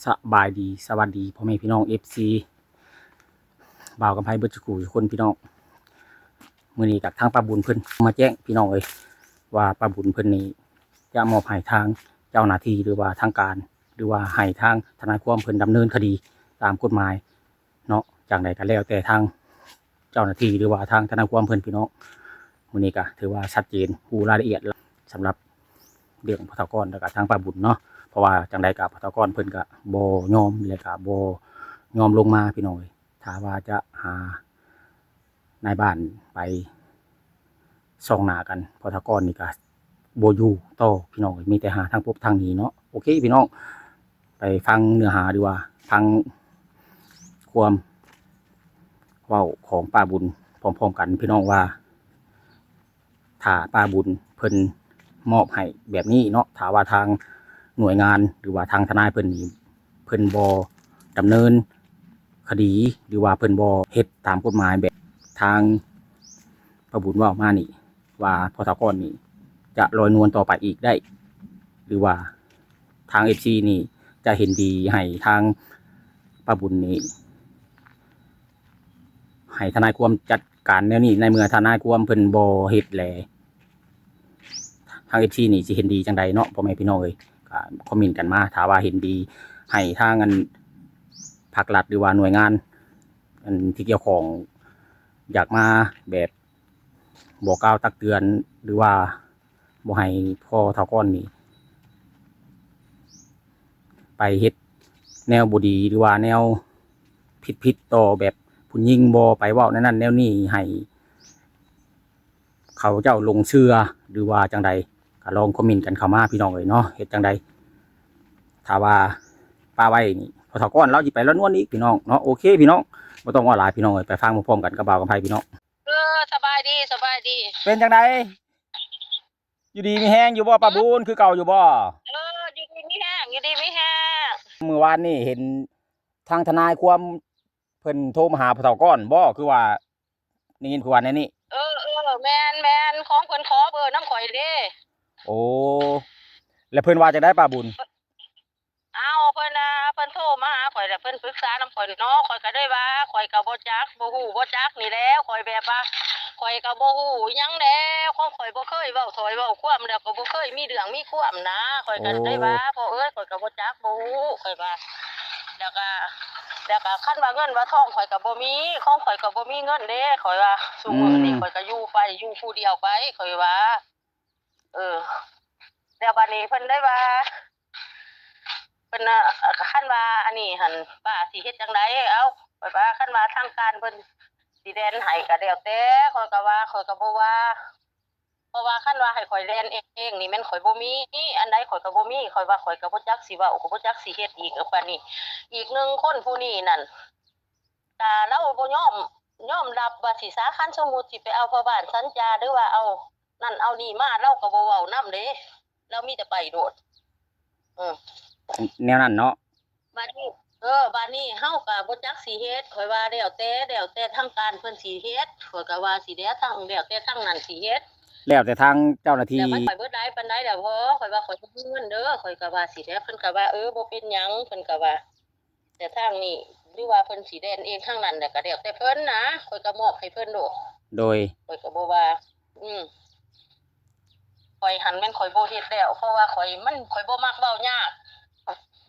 ສະບາຍດີ ສະຫວັດດີພໍ່ແມ່ພີ່ນ້ອງ ເອັຟຊີ ບ່າວກຳໄພເບິດສູ່ຜູ້ສູ່ຄົນພີ່ນ້ອງ. ມື້ນີ້ກະທາງປ້າບຸນເພິ່ນມາແຈ້ງພີ່ນ້ອງເອີຍ ວ່າປ້າບຸນເພິ່ນນີ້ຈະມອບໃຫ້ທາງເຈົ້າໜ້າທີ່ ຫຼືວ່າທາງການ ຫຼືວ່າໃຫ້ທາງທະນາຍຄວາມເພິ່ນດຳເນີນຄະດີຕາມກົດໝາຍເນາະ. ຈັ່ງໃດກະແລ້ວແຕ່ທາງເຈົ້າໜ້າທີ່ ຫຼືວ່າທາງທະນາຍຄວາມເພິ່ນພີ່ນ້ອງ. ມື້ນີ້ກະຖືວ່າຊັດເຈນ ຮູ້ລາຍລະອຽດແລ້ວ ສຳລັບເລື່ອງພໍ່ເຖົ້າກ້ອນ ແລ້ວກະທາງປ້າບຸນເນາະ. ເພາະວ່າຈັ່ງໃດກະພໍ່ເຖົ້າກ້ອນເພິ່ນກະບໍ່ຍອມ ແລ້ວກະບໍ່ຍອມລົງມາພີ່ນ້ອງເອີຍ. ຖ້າວ່າຈະຫານາຍບ້ານໄປສ່ອງໜ້າກັນ ພໍ່ເຖົ້າກ້ອນນີ້ກະບໍ່ຢູ່ຕໍ່ພີ່ນ້ອງເອີຍ ມີແຕ່ຫາທາງພົບທາງໜີເນາະ. ໂອເຄພີ່ນ້ອງ ໄປຟັງເນື້ອຫາ ຫຼືວ່າຟັງຄວາມເວົ້າຂອງປ້າບຸນພ້ອມໆກັນພີ່ນ້ອງ ວ່າ ຖ້າປ້າບຸນເພິ່ນມອບໃຫ້ແບບນີ້ເນາະ ຖ້າວ່າທາງໜ່ວຍງານ ຫຼືວ່າທາງທະນາຍເພິ່ນນີ້ ເພິ່ນບໍ່ດຳເນີນຄະດີ ຫຼືວ່າເພິ່ນບໍ່ເຮັດຕາມກົດໝາຍແບບທາງປ້າບຸນເວົ້າມານີ້ ວ່າພໍ່ເຖົ້າກ້ອນນີ້ຈະລອຍນວນຕໍ່ໄປອີກໄດ້ ຫຼືວ່າທາງເອັຟຊີນີ້ຈະເຫັນດີໃຫ້ທາງປ້າບຸນນີ້ ໃຫ້ທະນາຍຄວາມຈັດການແນວນີ້ ໃນເມື່ອທະນາຍຄວາມເພິ່ນບໍ່ເຮັດແລ ທາງເອັຟຊີນີ້ຊິເຫັນດີຈັ່ງໃດເນາະ ພໍ່ແມ່ພີ່ນ້ອງເອີຍ. ກະຄອມເມັນກັນມາ ຖ້າວ່າເຫັນດີໃຫ້ທາງອັນພາກລັດ ຫຼືວ່າໜ່ວຍງານອັນທີ່ກ່ຽວຂ້ອງ ຢາກມາແບບບອກກ່າວຕັກເຕືອນ ຫຼືວ່າບໍ່ໃຫ້ພໍ່ເຖົ້າກ້ອນນີ້ໄປເຮັດແນວບໍ່ດີ ຫຼືວ່າແນວຜິດໆຕໍ່ແບບຜູ້ຍິງບໍ່ ໄປເວົ້າແນວນັ້ນແນວນີ້ໃຫ້ ເຂົາເຈົ້າຫຼົງເຊື່ອ ຫຼືວ່າຈັ່ງໃດ ກະລອງຄອມເມັນກັນເຂົ້າມາພີ່ນ້ອງເອີຍເນາະ. ເຮັດຈັ່ງໃດ ຖ້າວ່າປະໄວ້ນີ້ ພໍ່ເຖົ້າກ້ອນລາວຊິໄປລະນວນອີກພີ່ນ້ອງເນາະ. ໂອເຄພີ່ນ້ອງ ບໍ່ຕ້ອງເວົ້າຫຼາຍພີ່ນ້ອງເອີຍ ໄປຟັງພ້ອມໆກັນກັບບ່າວກຳໄພພີ່ນ້ອງ. ເອີ ສະບາຍດີ ສະບາຍດີ. ເປັນຈັ່ງໃດ? ຢູ່ດີມີແຮງຢູ່ບໍ່ປ້າບຸນ ຄືເກົ່າຢູ່ບໍ່? ເອີ ຢູ່ດີມີແຮງ ຢູ່ດີມີແຮງ. ມື້ວານນີ້ເຫັນທາງທະນາຍຄວາມເພິ່ນໂທມາຫາພໍ່ເຖົ້າກ້ອນບໍ່? ຄືວ່າ ໄດ້ຍິນເພິ່ນວ່າແນວນີ້. ເອີ ເອີ ແມ່ນໆ ຂອງເພິ່ນຂໍເບີນຳຂ້ອຍເດ້. ໂອ້ ແລ້ວເພິ່ນວ່າຈັ່ງໃດປ້າບຸນ? ເອົ້າ ເພິ່ນ ອ່າ ເພິ່ນໂທມາຫາຂ້ອຍ ແລ້ວເພິ່ນປຶກສານຳຂ້ອຍເນາະ. ຂ້ອຍກໍເລີຍວ່າ ຂ້ອຍກໍບໍ່ຈັກ ບໍ່ຮູ້ບໍ່ຈັກນີ້ແຫຼະ. ຂ້ອຍແບບວ່າ ຂ້ອຍກໍບໍ່ຮູ້ອີ່ຫຍັງແຫຼະ ຂອງຂ້ອຍບໍ່ເຄີຍເວົ້າຖ້ອຍເວົ້າຄວາມ ແລ້ວກໍບໍ່ເຄີຍມີເລື່ອງມີຄວາມນະ. ຂ້ອຍກໍເລີຍວ່າ ໂອ້ ພໍ່ເອີຍ ຂ້ອຍກໍບໍ່ຈັກ ບໍ່ຮູ້ ຂ້ອຍວ່າ. ແລ້ວກໍ ແລ້ວກໍຄັນວ່າເງິນວ່າທອງຂ້ອຍກໍບໍ່ມີ ຂອງຂ້ອຍກໍບໍ່ມີເງິນເດ້ ຂ້ອຍວ່າ. ຊຸມື້ນີ້ ອືມ ຂ້ອຍກໍຢູ່ໄປ ຢູ່ຜູ້ດຽວໄປ ຂ້ອຍວ່າ. ເອີ ແລ້ວບາດນີ້ເພິ່ນໄດ້ວ່າ ເພິ່ນນະ ຄັນວ່າອັນນີ້ຫັ້ນ ປ້າຊິເຮັດຈັ່ງໃດ? ເອົ້າ ຂ້ອຍວ່າຄັນວ່າທາງການເພິ່ນຊິແລ່ນໃຫ້ກໍແລ້ວແຕ່ ຂ້ອຍກໍວ່າ ຂ້ອຍກໍບໍ່ວ່າ ເພາະວ່າຄັນວ່າໃຫ້ຂ້ອຍແລ່ນເອງນີ້ແມ່ນຂ້ອຍບໍ່ມີ ອັນໃດຂ້ອຍກໍບໍ່ມີ ຂ້ອຍວ່າຂ້ອຍກໍບໍ່ຈັກຊິເວົ້າ ກໍບໍ່ຈັກຊິເຮັດອີກ ແລ້ວບາດນີ້ ອີກໜຶ່ງຄົນຜູ້ນີ້ນັ້ນ ກະລາວບໍ່ຍອມ ຍອມຮັບວ່າຊິສາ ຄັນສົມມຸດຊິໄປເອົາພໍ່ບ້ານສັນຈາ ຫຼືວ່າເອົານັ້ນເອົານີ້ມາ ລາວກໍບໍ່ເວົ້ານຳເດ້ ລາວມີແຕ່ໄປໂລດ. ເອີ ແນວນັ້ນເນາະ. ບາດນີ້ ເອີ ບາດນີ້ເຮົາກໍບໍ່ຈັກຊິເຮັດ ຂ້ອຍວ່າແລ້ວແຕ່ ແລ້ວແຕ່ທາງການເພິ່ນຊິເຮັດ ຂ້ອຍກໍວ່າຊິແລ້ວ ທາງ ແລ້ວແຕ່ທາງນັ້ນຊິເຮັດ ແລ້ວແຕ່ທາງເຈົ້າໜ້າທີ່ ແລ້ວມັນຂ້ອຍເບິດຫຼາຍປານໃດແລ້ວບໍ່ ຂ້ອຍວ່າຂ້ອຍບໍ່ມີເງິນເດີ ຂ້ອຍກໍວ່າຊິແລ້ວ ເພິ່ນກໍວ່າ ເອີ ບໍ່ເປັນຫຍັງ ເພິ່ນກໍວ່າ. ແຕ່ທາງນີ້ ຫຼືວ່າເພິ່ນຊິແລ່ນເອງທາງນັ້ນ ແລ້ວກໍແລ້ວແຕ່ເພິ່ນນະ ຂ້ອຍກໍມອບໃຫ້ເພິ່ນໂລດ. ໂດຍ ຂ້ອຍກໍບໍ່ວ່າ ອືມ ຂ້ອຍຫັ້ນແມ່ນຂ້ອຍບໍ່ເຮັດແລ້ວ ເພາະວ່າຂ້ອຍ ມັນ ຂ້ອຍບໍ່ມັກເວົ້າຍາກ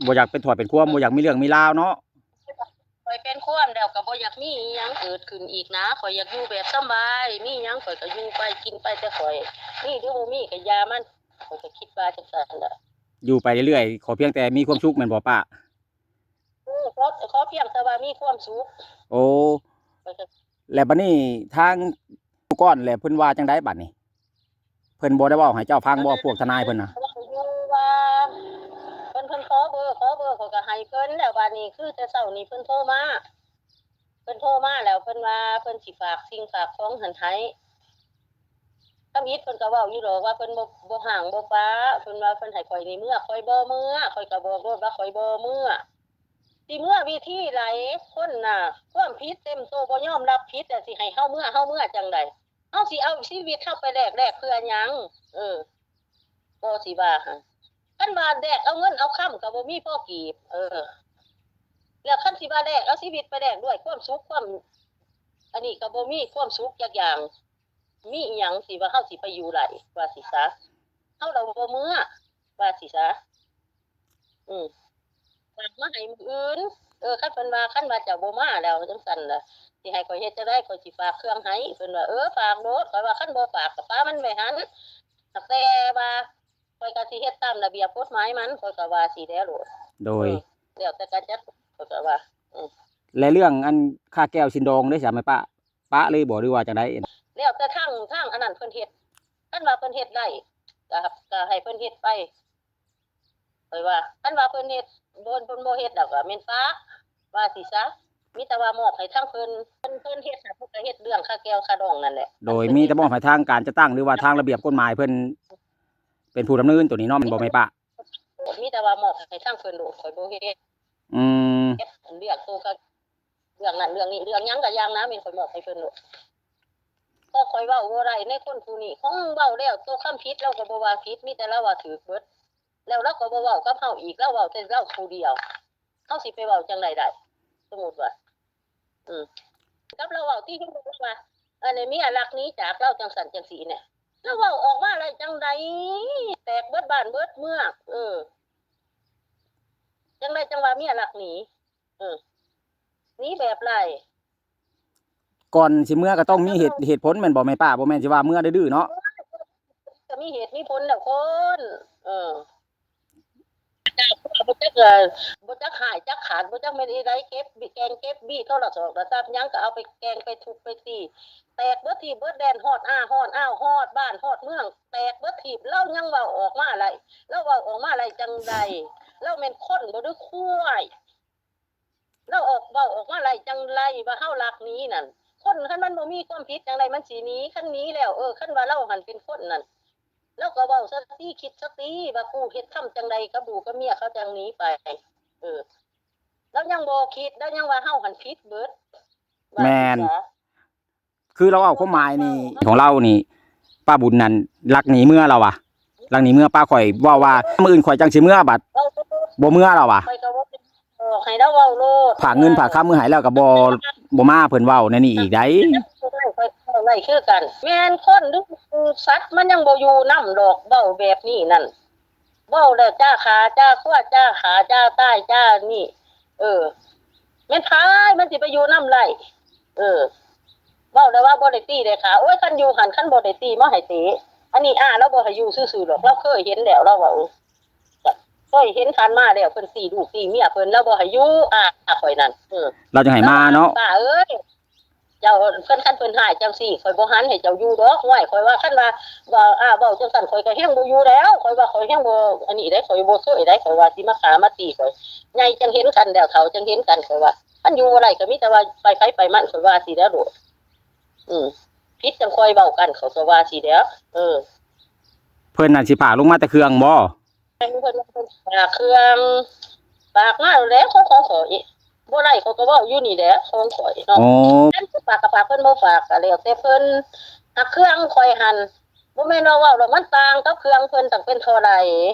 ບໍ່ຢາກເປັນຖ້ອຍເປັນຄວາມ ບໍ່ຢາກມີເລື່ອງມີລາວເນາະ. ຂ້ອຍເປັນຄວາມແລ້ວກໍບໍ່ຢາກມີອີ່ຫຍັງເກີດຂຶ້ນອີກນະ ຂ້ອຍຢາກຢູ່ແບບສຳບາຍ ມີຫຍັງຂ້ອຍກໍຢູ່ໄປ ກິນໄປແຕ່ຂ້ອຍ ມີຫຼືບໍ່ມີກໍຢ່າມັນ ຂ້ອຍກໍຄິດວ່າຈັ່ງຊັ້ນແຫຼະ. ຢູ່ໄປເລື້ອຍໆ ຂໍພຽງແຕ່ມີຄວາມສຸກແມ່ນບໍ່ປ້າ? ເອີ ຂໍ ຂໍພຽງແຕ່ວ່າມີຄວາມສຸກ. ໂອ້ ຂ້ອຍກໍ ແລ້ວບັດນີ້ທາງຜູ້ກ່ອນແຫຼະ ເພິ່ນວ່າຈັ່ງໃດບັດນີ້? ເພິ່ນບໍ່ໄດ້ເວົ້າໃຫ້ເຈົ້າຟັງບໍ່ ພວກທະນາຍເພິ່ນນະ? ເວົ້າຢູ່ວ່າ ເພິ່ນ ເພິ່ນຂໍເບີ ຂໍເບີ ຂ້ອຍກໍໃຫ້ເພິ່ນ ແລ້ວບາດນີ້ຄືແຕ່ເຊົ້ານີ້ເພິ່ນໂທມາ ເພິ່ນໂທມາແລ້ວ ເພິ່ນວ່າເພິ່ນຊິຝາກສິ່ງຝາກຂອງຫັ້ນໃຫ້. ທຳອິດເພິ່ນກໍເວົ້າຢູ່ດອກວ່າເພິ່ນບໍ່ ບໍ່ຫ້າມບໍ່ປ້າ ເພິ່ນວ່າເພິ່ນໃຫ້ຂ້ອຍນີ້ເມືອ ຂ້ອຍບໍ່ເມືອ ຂ້ອຍກໍບອກໂລດວ່າຂ້ອຍບໍ່ເມືອ. ຊິເມືອວິທີໃດ? ຄົນນະ ຄວາມຜິດເຕັມໂຕ ບໍ່ຍອມຮັບຜິດ ແລ້ວຊິໃຫ້ເຮົາເມືອ ເຮົາເມືອຈັ່ງໃດ? ເຮົາຊິເອົາຊີວິດເຮົາໄປແລກ ແລກເພື່ອຫຍັງ? ເອີ ກໍຊິວ່າຫັ້ນ ຄັນວ່າແລກເອົາເງິນເອົາຄຳກໍບໍ່ມີພໍກີບ ເອີ ແລ້ວຄັນຊິວ່າແລກເອົາຊີວິດໄປແລກດ້ວຍຄວາມສຸກ ຄວາມ ອັນນີ້ກໍບໍ່ມີຄວາມສຸກຈັກຢ່າງ ມີອີ່ຫຍັງຊິວ່າເຮົາຊິໄປຢູ່ໄດ້ ວ່າຊິຊະ ເຮົາລະບໍ່ເມືອ ວ່າຊິຊະ ອືມ ຝາກມາໃຫ້ມື້ອື່ນ ເອີ ຄັນເພິ່ນວ່າ ຄັນວ່າເຈົ້າບໍ່ມາແລ້ວຈັ່ງຊັ້ນລະ ຊິໃຫ້ຂ້ອຍເຮັດຈັ່ງໃດ ຂ້ອຍຊິຝາກເຄື່ອງໃຫ້ ເພິ່ນວ່າ ເອີ ຝາກໂລດ ຂ້ອຍວ່າ ຄັນບໍ່ຝາກກໍປະມັນໄວ້ຫັ້ນ ຫາກແຕ່ວ່າ ຂ້ອຍກໍຊິເຮັດຕາມລະບຽບກົດໝາຍມັນ ຂ້ອຍກໍວ່າຊີ້ແຫຼະໂລດ ໂດຍ ເອີ ແລ້ວແຕ່ການຈັດ ຂ້ອຍກໍວ່າ ເອີ ແລະເລື່ອງອັນຄ່າແກ້ວຊິນດອງເດ້ ສາມາດປະ ປະເລີຍບໍ່ ຫຼືວ່າຈັ່ງໃດ? ແລ້ວແຕ່ທາງ ທາງອັນນັ້ນເພິ່ນເຮັດ ຄັນວ່າເພິ່ນເຮັດໄດ້ ກໍ ກໍໃຫ້ເພິ່ນເຮັດໄປ ຂ້ອຍວ່າ ຄັນວ່າເພິ່ນເຮັດ ບໍ່ ເພິ່ນບໍ່ເຮັດແລ້ວກໍແມ່ນປະ ວ່າຊິຊະ ມີແຕ່ວ່າມອບໃຫ້ທາງເພິ່ນ ເພິ່ນ ເພິ່ນເຮັດ ເພິ່ນກໍເຮັດເລື່ອງຄ່າແກ້ວຄ່າດອງນັ້ນແຫຼະ ໂດຍມີແຕ່ມອບໃຫ້ທາງການຈັດຕັ້ງ ຫຼືວ່າທາງລະບຽບກົດໝາຍເພິ່ນເປັນຜູ້ດຳເນີນໂຕນີ້ເນາະ ແມ່ນບໍ່ແມ່ປ້າ? ມີແຕ່ວ່າມອບໃຫ້ທາງເພິ່ນໂລດ ຂ້ອຍບໍ່ເຮັດ ອືມ ເຮັດວຽກໂຕກໍເລື່ອງນັ້ນເລື່ອງນີ້ ເລື່ອງຫຍັງກໍຢ່າງນະ ແມ່ນຂ້ອຍມອບໃຫ້ເພິ່ນໂລດ ເພາະຂ້ອຍເວົ້າບໍ່ໄດ້ໃນຄົນຜູ້ນີ້ ຂອງເວົ້າແລ້ວ ໂຕຄຳຜິດລາວກໍບໍ່ວ່າຜິດ ມີແຕ່ລາວວ່າຖືກເບິດ ແລ້ວລາວກໍບໍ່ເວົ້າກັບເຮົາອີກ ລາວເວົ້າແຕ່ລາວຜູ້ດຽວ ເຮົາຊິໄປເວົ້າຈັ່ງໃດໄດ້? ສົມມຸດວ່າ ອືມ ກັບລາວເວົ້າຕິ ເຫັນບໍ່ວ່າ ອັນນີ້ເມຍລັກໜີຈາກລາວຈັ່ງຊັ້ນຈັ່ງຊີ້ແນ່ ລາວເວົ້າອອກມາໄດ້ຈັ່ງໃດ? ແຕກເບິດບ້ານເບິດເມືອງ ເອີ ຈັ່ງໃດຈັ່ງວ່າເມຍລັກໜີ ເອີ ໜີແບບໃດ? ກ່ອນຊິເມືອກໍຕ້ອງມີເຫດ ເຫດຜົນແມ່ນບໍ່ແມ່ປ້າ? ບໍ່ແມ່ນຊິວ່າເມືອດື້ໆເນາະ ກໍມີເຫດມີຜົນແລ້ວຄົນ ເອີ ບໍ່ຈັກ ເອີ ບໍ່ຈັກຮ້າຍຈັກຂາດ ບໍ່ຈັກແມ່ນອີໃດ ເກັບແກງເກັບບີໂທລະສອກລະສັບຫຍັງກໍເອົາໄປແກງໄປທຸບໄປຕີ ແຕກເບິດທີ່ເບິດແດນ ຮອດອາຮອດອາວ ຮອດບ້ານຮອດເມືອງ ແຕກເບິດທີ່ ລາວຍັງເວົ້າອອກມາໄດ້ ລາວເວົ້າອອກມາໄດ້ຈັ່ງໃດ? ລາວແມ່ນຄົນບໍ່ ຫຼືຄວາຍ? ລາວອອກ ເວົ້າອອກມາໄດ້ຈັ່ງໃດວ່າເຮົາລັກໜີນັ້ນ ຄົນຄັນມັນບໍ່ມີຄວາມຜິດຈັ່ງໃດມັນຊິໜີ ຄັນໜີແລ້ວ ເອີ ຄັນວ່າລາວຫັ້ນເປັນຄົນນັ້ນ ລາວກໍເວົ້າສະຕິ ຄິດສະຕິວ່າ ກູເຮັດທຳຈັ່ງໃດກັບລູກກັບເມຍເຂົາຈັ່ງໜີໄປ ເອີ ລາວຍັງບໍ່ຄິດ ລາວຍັງວ່າເຮົາຫັ້ນຜິດເບິດ ແມ່ນ ວ່າ ຄືລາວເວົ້າຄວາມໝາຍນີ້ ຂອງລາວນີ້ ປ້າບຸນນັ້ນລັກໜີເມືອລາວວ່າ ລັກໜີເມືອ ປ້າຂ້ອຍເວົ້າວ່າ ມື້ອື່ນຂ້ອຍຈັ່ງຊິເມືອ ບັດບໍ່ເມືອລາວວ່າ ຂ້ອຍກໍບໍ່ໄດ້ບອກໃຫ້ລາວເວົ້າໂລດ ຝາກເງິນຝາກຄຳເມືອໃຫ້ແລ້ວກໍບໍ່ ບໍ່ມາ ເພິ່ນເວົ້າແນວນີ້ອີກໃດ ຂ້ອຍກໍເວົ້າໄດ້ຄືກັນ ແມ່ນຄົນຫຼືສັດມັນຍັງບໍ່ຢູ່ນຳດອກ ເວົ້າແບບນີ້ນັ້ນ ເວົ້າແລ້ວຈາຂ້າຈາຄົວ ຈາຂ້າຈາຕາຍ ຈານີ້ ເອີ ແມ່ນໃຜມັນຊິໄປຢູ່ນຳໄດ້? ເອີ ເວົ້າແລ້ວວ່າບໍ່ໄດ້ຕີໄດ້ຂ້າ ໂອ້ຍ ຄັນຢູ່ຫັ້ນ ຄັນບໍ່ໄດ້ຕີມາໃຫ້ເຕະ ອັນນີ້ອາລາວບໍ່ໃຫ້ຢູ່ຊື່ໆດອກ ລາວເຄີຍເຫັນແລ້ວ ລາວເວົ້າ ເຄີຍເຫັນຜ່ານມາແລ້ວ ເພິ່ນຕີລູກຕີເມຍເພິ່ນ ລາວບໍ່ໃຫ້ຢູ່ ອາຂ້ອຍນັ້ນ ເອີ ລາວຈັ່ງໃຫ້ມາເນາະ ປ້າເອີຍ ເຈົ້າ ເພິ່ນ ຄັນເພິ່ນຮ້າຍຈັ່ງຊີ້ ຂ້ອຍບໍ່ຫັນໃຫ້ເຈົ້າຢູ່ດອກ ຫ້ວຍ ຂ້ອຍວ່າ ຄັນວ່າ ວ່າ ອາ ເວົ້າຈັ່ງຊັ້ນ ຂ້ອຍກໍແຮງບໍ່ຢູ່ແລ້ວ ຂ້ອຍວ່າ ຂ້ອຍແຮງບໍ່ ອັນນີ້ເດ້ ຂ້ອຍບໍ່ເຄີຍເດ້ ຂ້ອຍວ່າ ຊິມາຂ້າມາຕີຂ້ອຍ ໃຫຍ່ຈັ່ງເຫັນກັນແລ້ວ ເຖົ້າຈັ່ງເຫັນກັນ ຂ້ອຍວ່າ ຄັນຢູ່ບໍ່ໄດ້ກໍມີແຕ່ວ່າໄປໃຜໄປມັນ ຂ້ອຍວ່າຊີ້ແຫຼະໂລດ ອືມ ຜິດຈັ່ງຄ່ອຍເວົ້າກັນ ຂ້ອຍກໍວ່າຊີ້ແຫຼະ ເອີ ເພິ່ນນັ້ນຊິພາລົງມາແຕ່ເຄື່ອງບໍ່? ເພິ່ນ ເພິ່ນຝາກເຄື່ອງ ຝາກມາແລ້ວ ຂອງ ຂອງຂ້ອຍ ບໍ່ໄດ້ຂ້ອຍກໍເວົ້າຢູ່ນີ້ແຫຼະ ຂອງຂ້ອຍເນາະ ໂອ້ ຄັນຊິຝາກກໍຝາກ ເພິ່ນບໍ່ຝາກກໍແລ້ວແຕ່ເພິ່ນ ຫາເຄື່ອງຂ້ອຍຫັ້ນ ບໍ່ແມ່ນວ່າເວົ້າດອກ ມັນຕ່າງກັບເຄື່ອງເພິ່ນຕັ້ງເປັນເທົ່າໃດ